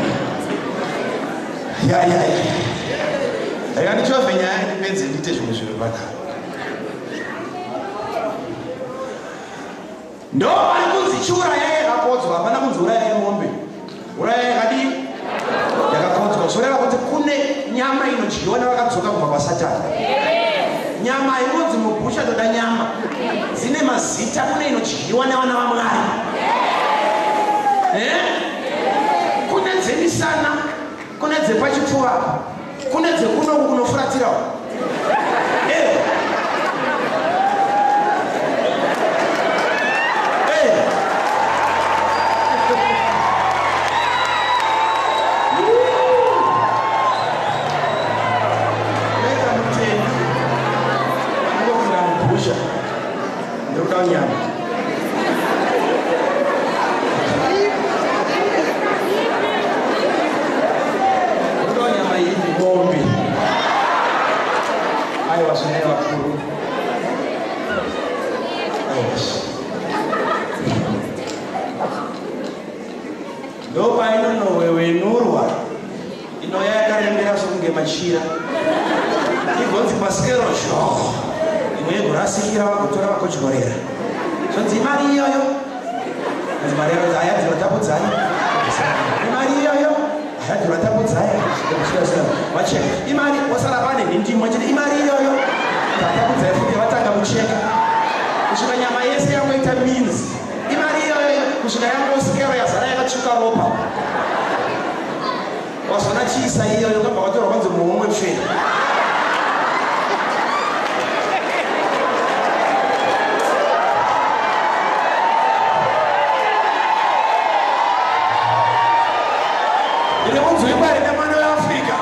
Ya ya ya. Rega ndichovhe nyaya ndipedze ndiite zvimwe zvinhu panapa. Ndo vari kunzi chiurayai yakakodzwa, hapana kunzi urayai mombe. Urayai yakadii? Yakakodzwa. Zvoreva kuti kune nyama inodyiwa nevakadzoka kubva kwaSatani. Nyama inonzi mubhucha toda nyama. Dzine mazita kune inodyiwa nevana vaMwari. Eh? Kune dzemisana, kune dzepachipfuva, kune dzekunoku kunofuratirawo. Eh. Eh. Meta mutendi anongopinda mubhusha ndikuda nyama. Ndikuda nyama iyi mombe. Aiwa zvine vakuru. Aiwa. Ndopainonowewenurwa inouya yakarembera sokunge machira igonzi pasikero zho imwe yegorasikira vagotora vagodyorera zvonzi imari iyoyo anzi mari yacho ayadzirwa tapudzai imari iyoyo ayadzirwa tapudzai vacheka imari wasara pane nhindimo chete imari iyoyo tapudzai futi vatanga kucheka kusvika nyama yese yangoita minzi imari iyoyo kusvika yangosikero yazara yakatsvuka ropa Wazona chiisa iyoyo kabva watorwa kwanzi muhomwe pfe. Ndiri kunzwikwa here nemwana weAfrica?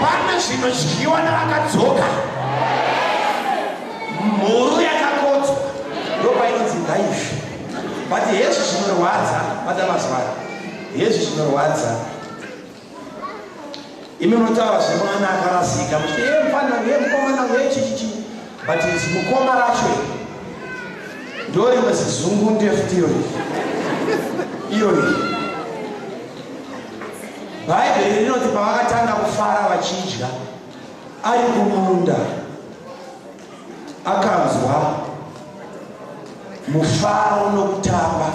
Pane zvinodyiwa nevakadzoka. Mhuru yakakodzwa ndopainonzi ngaife. But hezvi zvinorwadza bata mazuva ano. Hezvi zvinorwadza. Imi munotaura zvemwana akarasika muchiti ye mufana ye mukomana ye chichichi but mukoma racho ndo rimwe zizungu ndefuti irori irori. Bhaibheri rinoti pavakatanga kufara vachidya ari kumunda akanzwa mufaro nokutamba.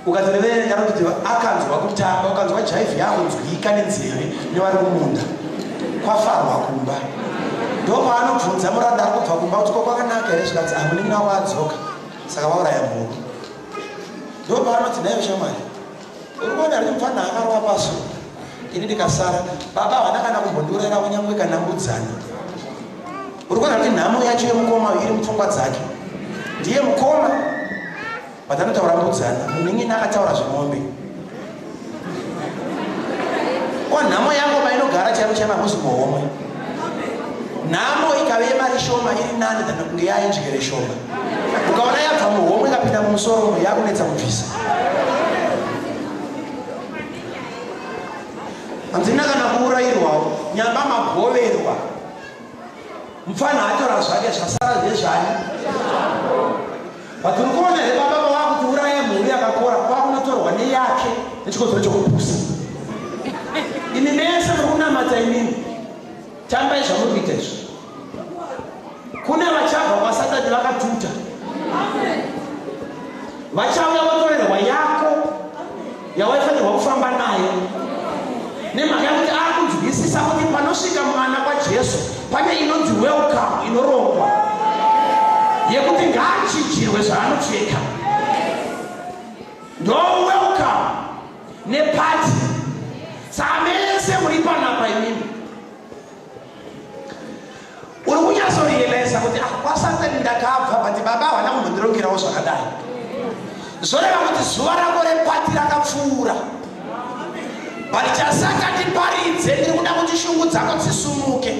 Ukatoreverenga anototi akanzwa kutamba, ukanzwa jaivhi yakunzwika nenzeve nevari kumunda, kwafarwa kumba. Ndopaanobvunza muranda ari kubva kumba kuti ko kwakanaka here, zvikanzi ah, munin'ina wako adzoka, saka vauraya mhuru. Ndopaanoti nhaiwe shamwari, uri kuona here mupfana akarova paso ini ndikasara, baba havana kana kumbondiurayira kunyangwe kana mbudzana. Uri kuona kuti nhamo yacho yemukoma iri mupfungwa dzake. Ndiye mukoma but anotaura mbudzana, munin'ina akataura zvemombe. Ko nhamo yako painogara chaivo chaivo hamuzi muhomwe. Nhamo ikave yemari shoma iri nani than kunge yainjere shoma. Ukaona yabva muhomwe ikapinda mumusoro yakunetsa kubvisa. Handina kana kuurayirwawo, nyamba magoverwa. Mupfana atora zvake zvasara ndezvani. But uri kuona here baba vawakuti uraye mhuri yakakora kwakunotorwa neyake nechikonzero chokupusa. Imi mese muri kunamata imimi. Tambai zvamuri kuita izvi. Kune vachabva kwaSatani vakatuta. Vachauya votorerwa yako yawaifanirwa kufamba nayo nemhaka yekuti akunzwisisa kuti panosvika mwana kwaJesu pane inonzi welcome inorongwa yekuti ngaachinjirwe zvaanopfeka. Ndo welcome nepati. Saka mese muri panapa imimi uri kunyatsorealiza kuti ah, kwasatani ndakabva but baba havana kumbondirongerawo zvakadai. Zvoreva kuti zuva rako repati rakapfuura. But chasaka tiparidze, ndiri kuda kuti shungu dzako dzisumuke.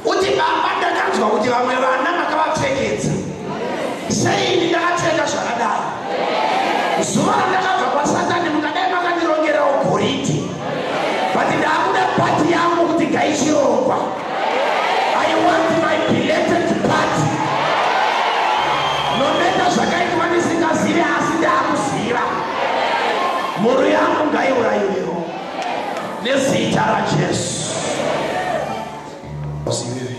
Uti baba, ndakanzwa kuti vamwe vana makavapfekedza, sei ini ndakapfeka zvakadai? Zuva randakabva kwasatani mukadai makandirongerawo goridhe, but ndaakuda pati yangu kuti ngaichirongwa. I want my belated party. No matter zvakaitwa ndisingazive, asi ndaakuziva. Mhuru yangu ngaiurayiwewo nezita raJesu. Iwewe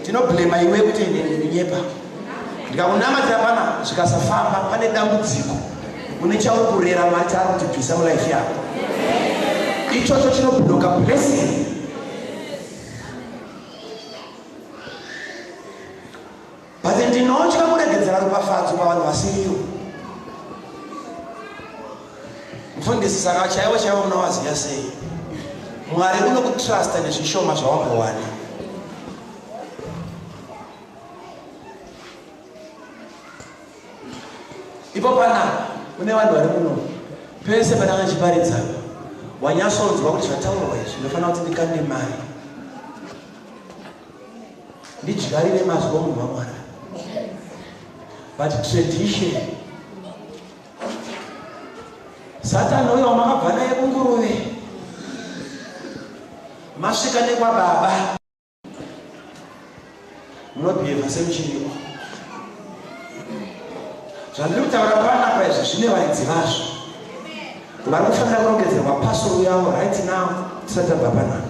tinoblema iwe kuti ndinyepa, ndikakunamatira pana zvikasafamba, pane dambudziko une chauri kurera Mwari chaari kutibvisa mulife yako. Ichocho chinobloka blessing. But ndinotya kuregedzera ropafadzo pavanhu vasiriwo. Mufundisi, saka chaivo chaivo munovaziva sei? Mwari unokutrusta nezvishoma zvawambowana. Ipo panapa kune vanhu vari muno, pese pandanga ndichiparidza wanyatsonzwa kuti zvataurwa izvi ndinofanira kuti ndikande mari ndidyarire mazwi omunhu waMwari. But tradition, Satani uyo wamakabva naye kunguruve, masvika nekwababa, munobhiyevha semuchiriko. Zvandiri kutaura panapa izvi zvine varidzi vazvo vari kufanira kurongedzerwa pasoro yavo right now tisati tabva panapa.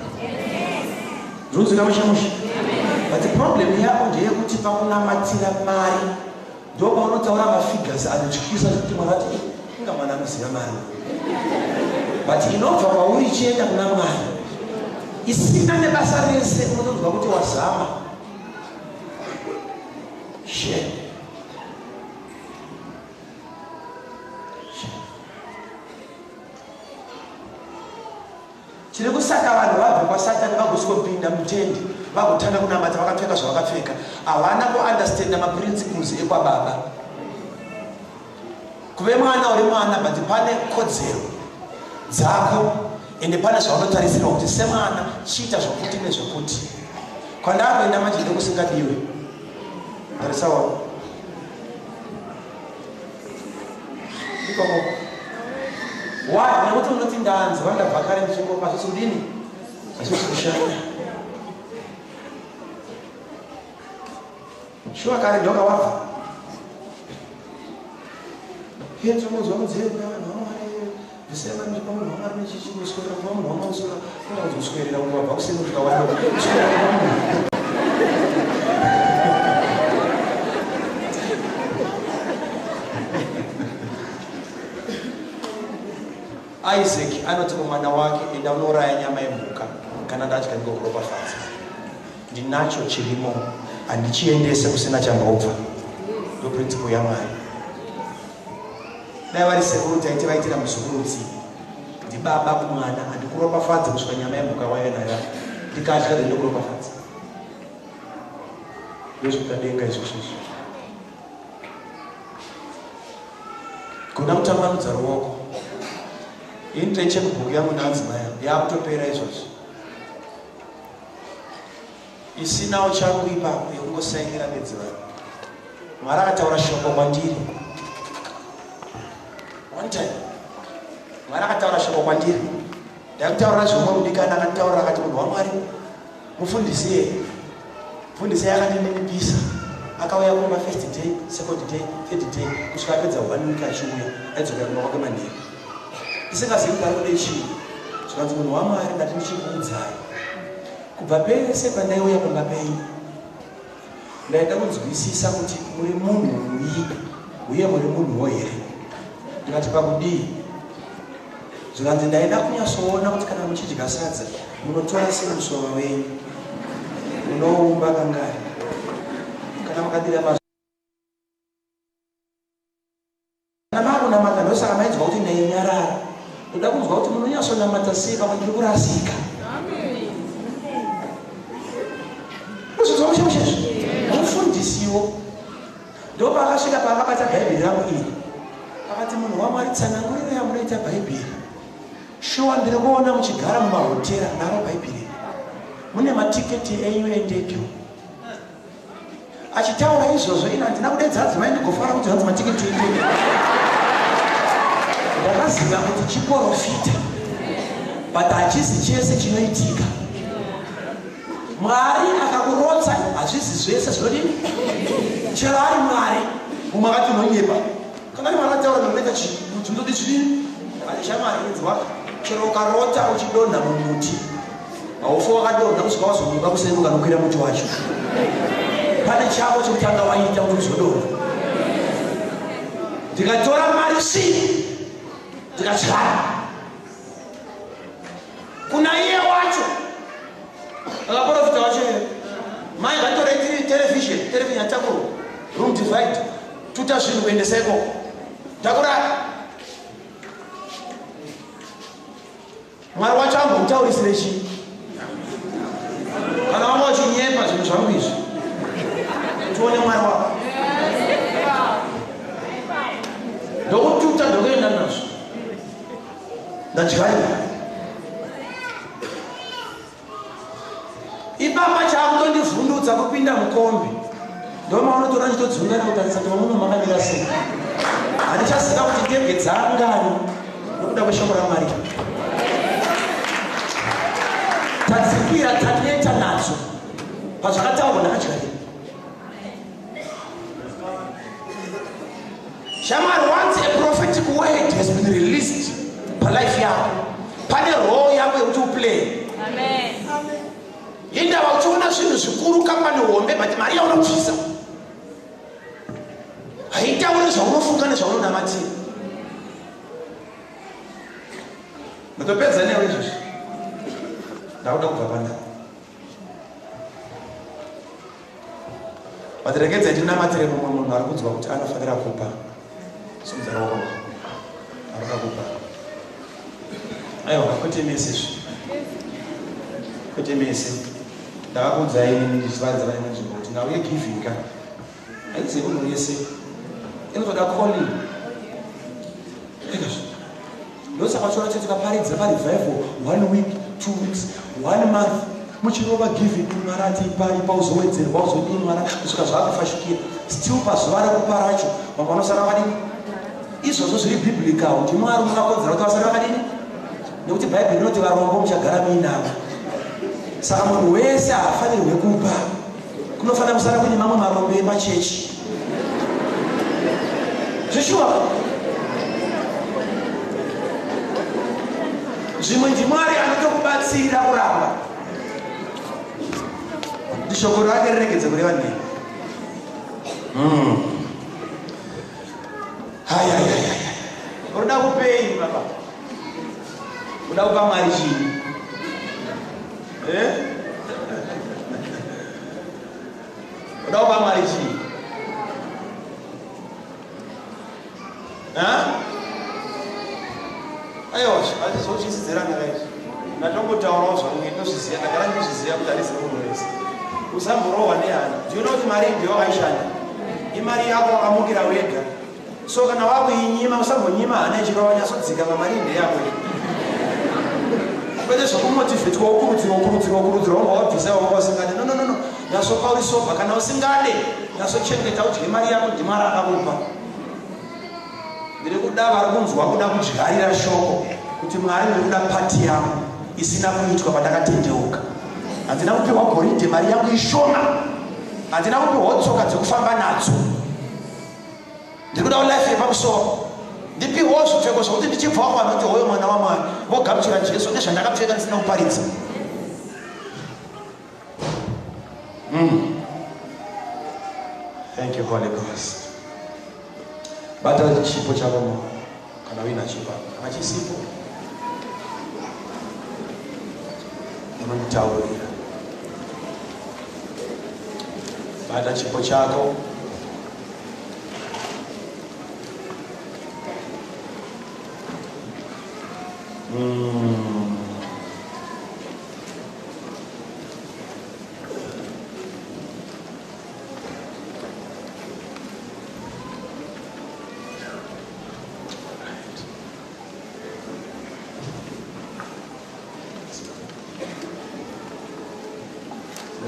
Zvinonzwika mushe mushe. But problem yako ndeyekuti pakunamatira mari ndo paunotaura mafigures anotyisa zvekuti Mwari ati inga mwana anoziva mari, but inobva kwauri ichienda kuna Mwari isina nebasa rese, unotonzwa kuti wazama. Shame. Chiri kusaka vanhu vabve kwaSatani vagosvikopinda mutende vagotanga kunamata vakapfeka zvavakapfeka, havana kuunderstanda maprinciples ekwababa. Kuve mwana uri mwana, but pane kodzero dzako ende pane zvaunotarisirwa kuti semwana chiita zvokuti nezvokuti. Kwandakuenda manje ndokusingadiwe. Tarisawo ikoko. Why? Nekuti unoti ndanzwa ndabva kare ndichingopa, zvisi kudini, hazvisi kushanda. Shuwa kare ndoka wabva iye tinonzwa munzeve kuna vanhu vaMwari, bvisai mari muchipa munhu waMwari nechichi, kuswera kuva munhu waMwari, kuswera kuda kuti kuswerera kunge wabva kuseni kusvika wada kuswera kuva munhu. Isaac anoti kumwana wake, enda unouraya nyama yemhuka, kana ndadya ndingokuropafadza. Ndinacho chirimo, handichiendese kusina chambobva. Ndo principle yaMwari. Dai vari sekuru taiti vaitira muzukuru utsinye. Ndibaba kumwana, handikuropafadze kusvika nyama yemhuka waive nayo. Ndikadya then ndokuropafadza. Ndozvekuda denga izvozvo izvo. Kuda kutambanudza ruoko. Ini ndine checkbook yangu naadzimai yakutopera izvozvo. Isinawo changu ipapo yekungosainira bedzi vanhu. Mwari akataura shoko kwandiri. One time. Mwari akataura shoko kwandiri. Ndakutaurira zvomwe mudikani akanditaurira akati munhu waMwari mufundisi iye. Mufundisi akandinipisa. Akauya kumba first day, second day, third day, kusvika apedza 1 week achiuya, aidzokera kumba kwake manheru. Ndisingazivi kuti ari kude chii. Zvikanzi munhu waMwari ndati ndichikuudzai. Kubva pese pandaiuya pamba penyu, ndaida kunzwisisa kuti muri munhu uyi uye muri munhuwo here. Ndikati pakudii? Zvikanzi ndaida kunyatsoona kuti kana muchidya sadza munotora sei musoro wenyu, munoumba kangani, kana mukadira kana makunamata. Ndosaka mainzwa kuti ndainyarara. Ndoda kunzwa kuti munonyatsonamata sei, pamwe ndiri kurasika. Uzvinzwa mushe mushe izvi. Mufundisiwo ndopaakasvika paakabata bhaibheri rangu iri, akati munhu waMwari, tsananguriro yamunoita bhaibheri, shuwa ndiri kuona muchigara mumahotera naro bhaibheri iri, mune matiketi enyu endege. Achitaura izvozvo, ina handina kudedza adzimai ndigofara kuti hanzi matiketi endege. Ndakaziva kuti chiprofita, but hachisi chese chinoitika. Mwari akakurotsa, hazvisi zvese zvinodini. Chero ari Mwari, mumwe akati unonyepa. Kana ari Mwari ataura, ndinoita chii? Zvinotodi zvidini? Shamwari inzwa, chero ukarota uchidonha mumuti, haufa wakadonha kusvika wazomuka kuseni ukanokwira muti wacho. Pane chako chekutanga waita kuti uzodonha. Ndikatora mari svii, ndikatyara kuna iye wacho akaprofita wacho. Mai vatore television, television yatakurwa, room divide, tuta zvinhu kuendesa ikoko, takurara. Mwari wacho ambomutaurisire chii kana wanga uchinyepa zvinhu zvangu izvi? Tione Mwari wako. Ndokututa, ndokuenda nazvo, ndadyarira ipapa. Chaakutondivhundutsa kupinda mukombi, ndomaunotora ndichitodzungana kutarisa kuti vamuno makamira sei. Handichaziva kuti ndege dzangani nokuda kweshoko raMwari. Tadzipira, taneta nadzo. Pazvakataurwa ndakadyarira. Shamwari, once a prophetic word has been released palife yako, pane role yako yekuti uplay. Indava uchiona zvinhu zvikuru, kambani hombe, but mari yaunobvisa haitauri zvaunofunga nezvaunonamatira. Ndotopedza newe izvozvi, ndakuda kubva pandau, but regedzai tinamatire mumwe munhu ari kunzwa kuti anofanira kupa. Simudza ruoko, arikuda kupa. Aiwa, kwete mese izvi, kwete mese. Ndakakuudzai inini ndichivaridza pane imwe nzvimbo kuti nhau yegiving ka haisi yemunhu wese, inotoda calling. Ekazvo ndosaka uchiona kuti tikaparidza parevival one week, 2 weeks, one month, muchirova giving, Mwari ati ipa, ipa uzowedzerwa, uzodii, Mwari, kusvika zvaakufashukira. Still pazuva rekupa racho vamwe vanosara vakadini? Izvozvo zviri biblical. NdiMwari munovakodzera kuti vasara vakadini, nekuti Bhaibheri rinoti varombo muchagara muinavo. Saka munhu wese haafanirwe kupa, kunofanira kusara kune mamwe marombo emachechi. Zveshuwa, zvimwe ndiMwari anotokubatsira kuramba kuti shoko rake riregedze kureva nhema. Hayayayaya, unoda kupei baba? Uda kupa Mwari chii? Eh? Uda kupa Mwari chii? Aiwa, hazvizotyisidzirana kaizvi. Ndatongotaurawo zvangu ndinozviziva, ndagara ndinozviziva kuti handisi munhu wese. Usamborohwa nehana. Do you know kuti mari ndiyo wakaishanda? Imari yako wakamukira wega. So kana wakuinyima usambonyima hana ichirova nyatsodzikama mari ndeyako. Kwete zvekumotivetwa wokurudzirwa wokurudzirwa wokurudzirwa wonga wabvisa wanga usingade. No no no no. Nyatsopa uri sober kana usingade nyatsochengeta udye mari yako ndimwari akakupa. Ndiri kuda vari kunzwa kuda kudyarira shoko kuti Mwari ndiri kuda pati yangu isina kuitwa pandakatendeuka. Handina kupiwa goridhe mari yangu ishoma. Handina kupiwa tsoka dzekufamba nadzo. Ndiri kuda life yepamusoro. Ndipiwewo zvipfeko zvokuti ndichibvawo vanoti hoyo mwana waMwari vogamuchira Jesu nezvandakapfeka ndisina kuparidza. Thank you, Holy Ghost. Bata chipo chako mumaoko kana uina chipo kana chisipo unonditaurira. Bata chipo chako.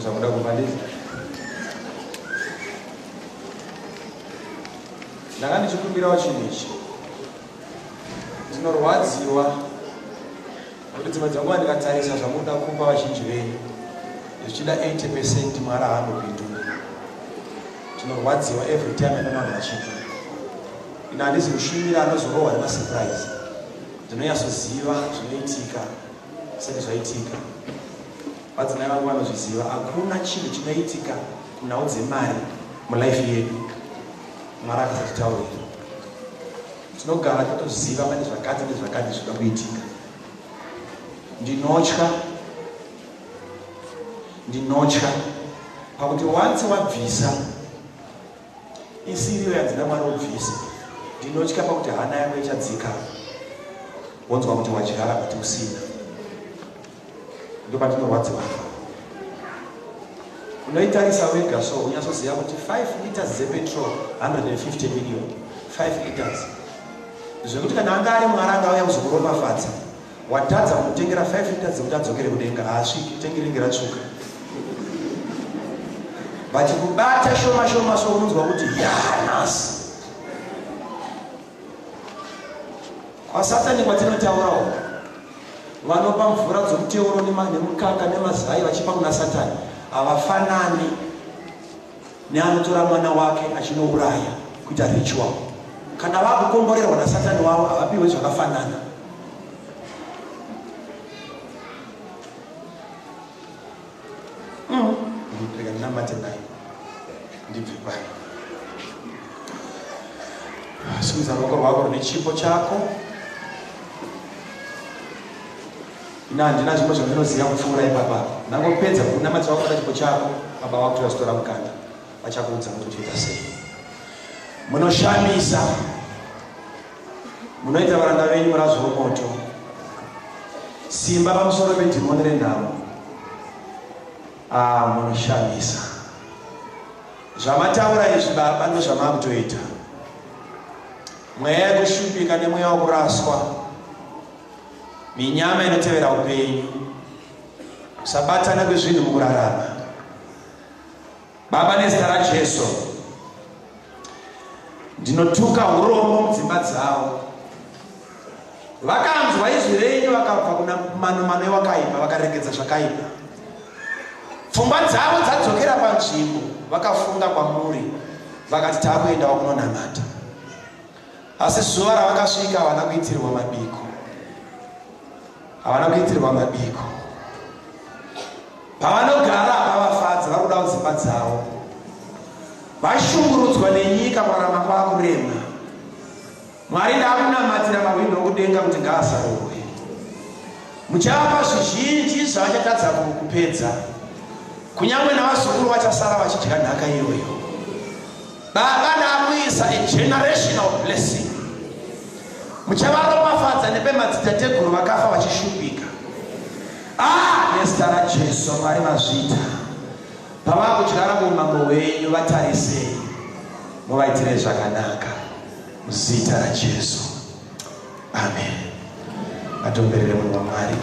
Zvakuda kumaliza. Ndanga ndichikumbirawo chinhu ichi. Ndinorwadziwa Nokuti dzimwe dzenguva ndikatarisa zvamunoda kupa vazhinji venyu zvichida 80 percent Mwari haambopinduri. Tinorwadziwa every time yandinoona vanhu vachipa. Ini handizi mushumiri anozorohwa nemasurprise. Ndinonyatsoziva zvinoitika zvisati zvaitika. Vadzimai vangu vanozviziva. Hakuna chinhu chinoitika kunhau dzemari mulife yedu Mwari akasatitaurira. Tinogara tatoziva pane zvakati nezvakati zvinoda kuitika. Ndinotya, ndinotya pakuti once wabvisa isiriyo yanzi naMwari ubvise, ndinotya pakuti hana yako ichadzika, wonzwa kuti wadyara but usina. Ndopatinorwadziwa. Unoitarisa wega so unyatsoziva kuti 5 liters dzepetrol 150 million 5 liters zvekuti kana anga ari mwari angauya kuzokuropafadza watadza kumutengera 5 liters dzekuti adzokere kudenga haasviki tengi ringe ratsvuka but kubata shoma shoma so unonzwa kuti ya nhasi Kwasatani kwatinotaura uku vanopa mvura dzomuteuro nemukaka nemazai vachipa kuna satani havafanani neanotora mwana wake achinouraya kuita ritual kana vakukomborerwa nasatani wavo havapiwe zvakafanana mm. Rega ndinamate naye ndibve pano. Simudza ruoko rwako rune chipo chako. Ina handina zvimwe zvandinoziva kupfuura ipapa. Ndangopedza kunamata wako chipo chako, baba wako vachitora mukana. Vachakuudza kuti uchiita sei. Munoshamisa. Munoita varanda venyu murazvo womoto. Simba pamusoro pedhimoni renhamo. Ah, munoshamisa. Zvamataura izvi baba ndozvamakutoita. Mweya yekushupika nemweya wokuraswa. Minyama inotevera upenyu. Kusabatana kwezvinhu mukurarama. Baba nezita raJesu. Ndinotuka urombo mudzimba dzavo. Vakanzwa izwi renyu vakabva kuna manomano ewakaipa vakaregedza zvakaipa. Pfungwa dzavo dzadzokera panzvimbo vakafunga kwamuri vakati takuendawo kunonamata. Asi zuva ravakasvika havana kuitirwa mabiko. Havana kuitirwa mabiko. Pavanogara hapavafadzi, vari kudawo dzimba dzavo. Vashungurudzwa nenyika, kurarama kwakurema. Mwari ndakunamatira mahwindo okudenga kuti ngaasarurwe. Muchavapa zvizhinji zvavachatadza kupedza, kunyange navazukuru vachasara vachidya nhaka iyoyo. Baba, ndakuisa a generational blessing. Muchavaropafadza nepemadzitateguru vakafa vachishupika. Ah, nezita raJesu, Mwari mazvita. Pavakudyara muumambo hwenyu, vatarisei, muvaitire zvakanaka muzita raJesu. Amen. Atomberere munhu waMwari.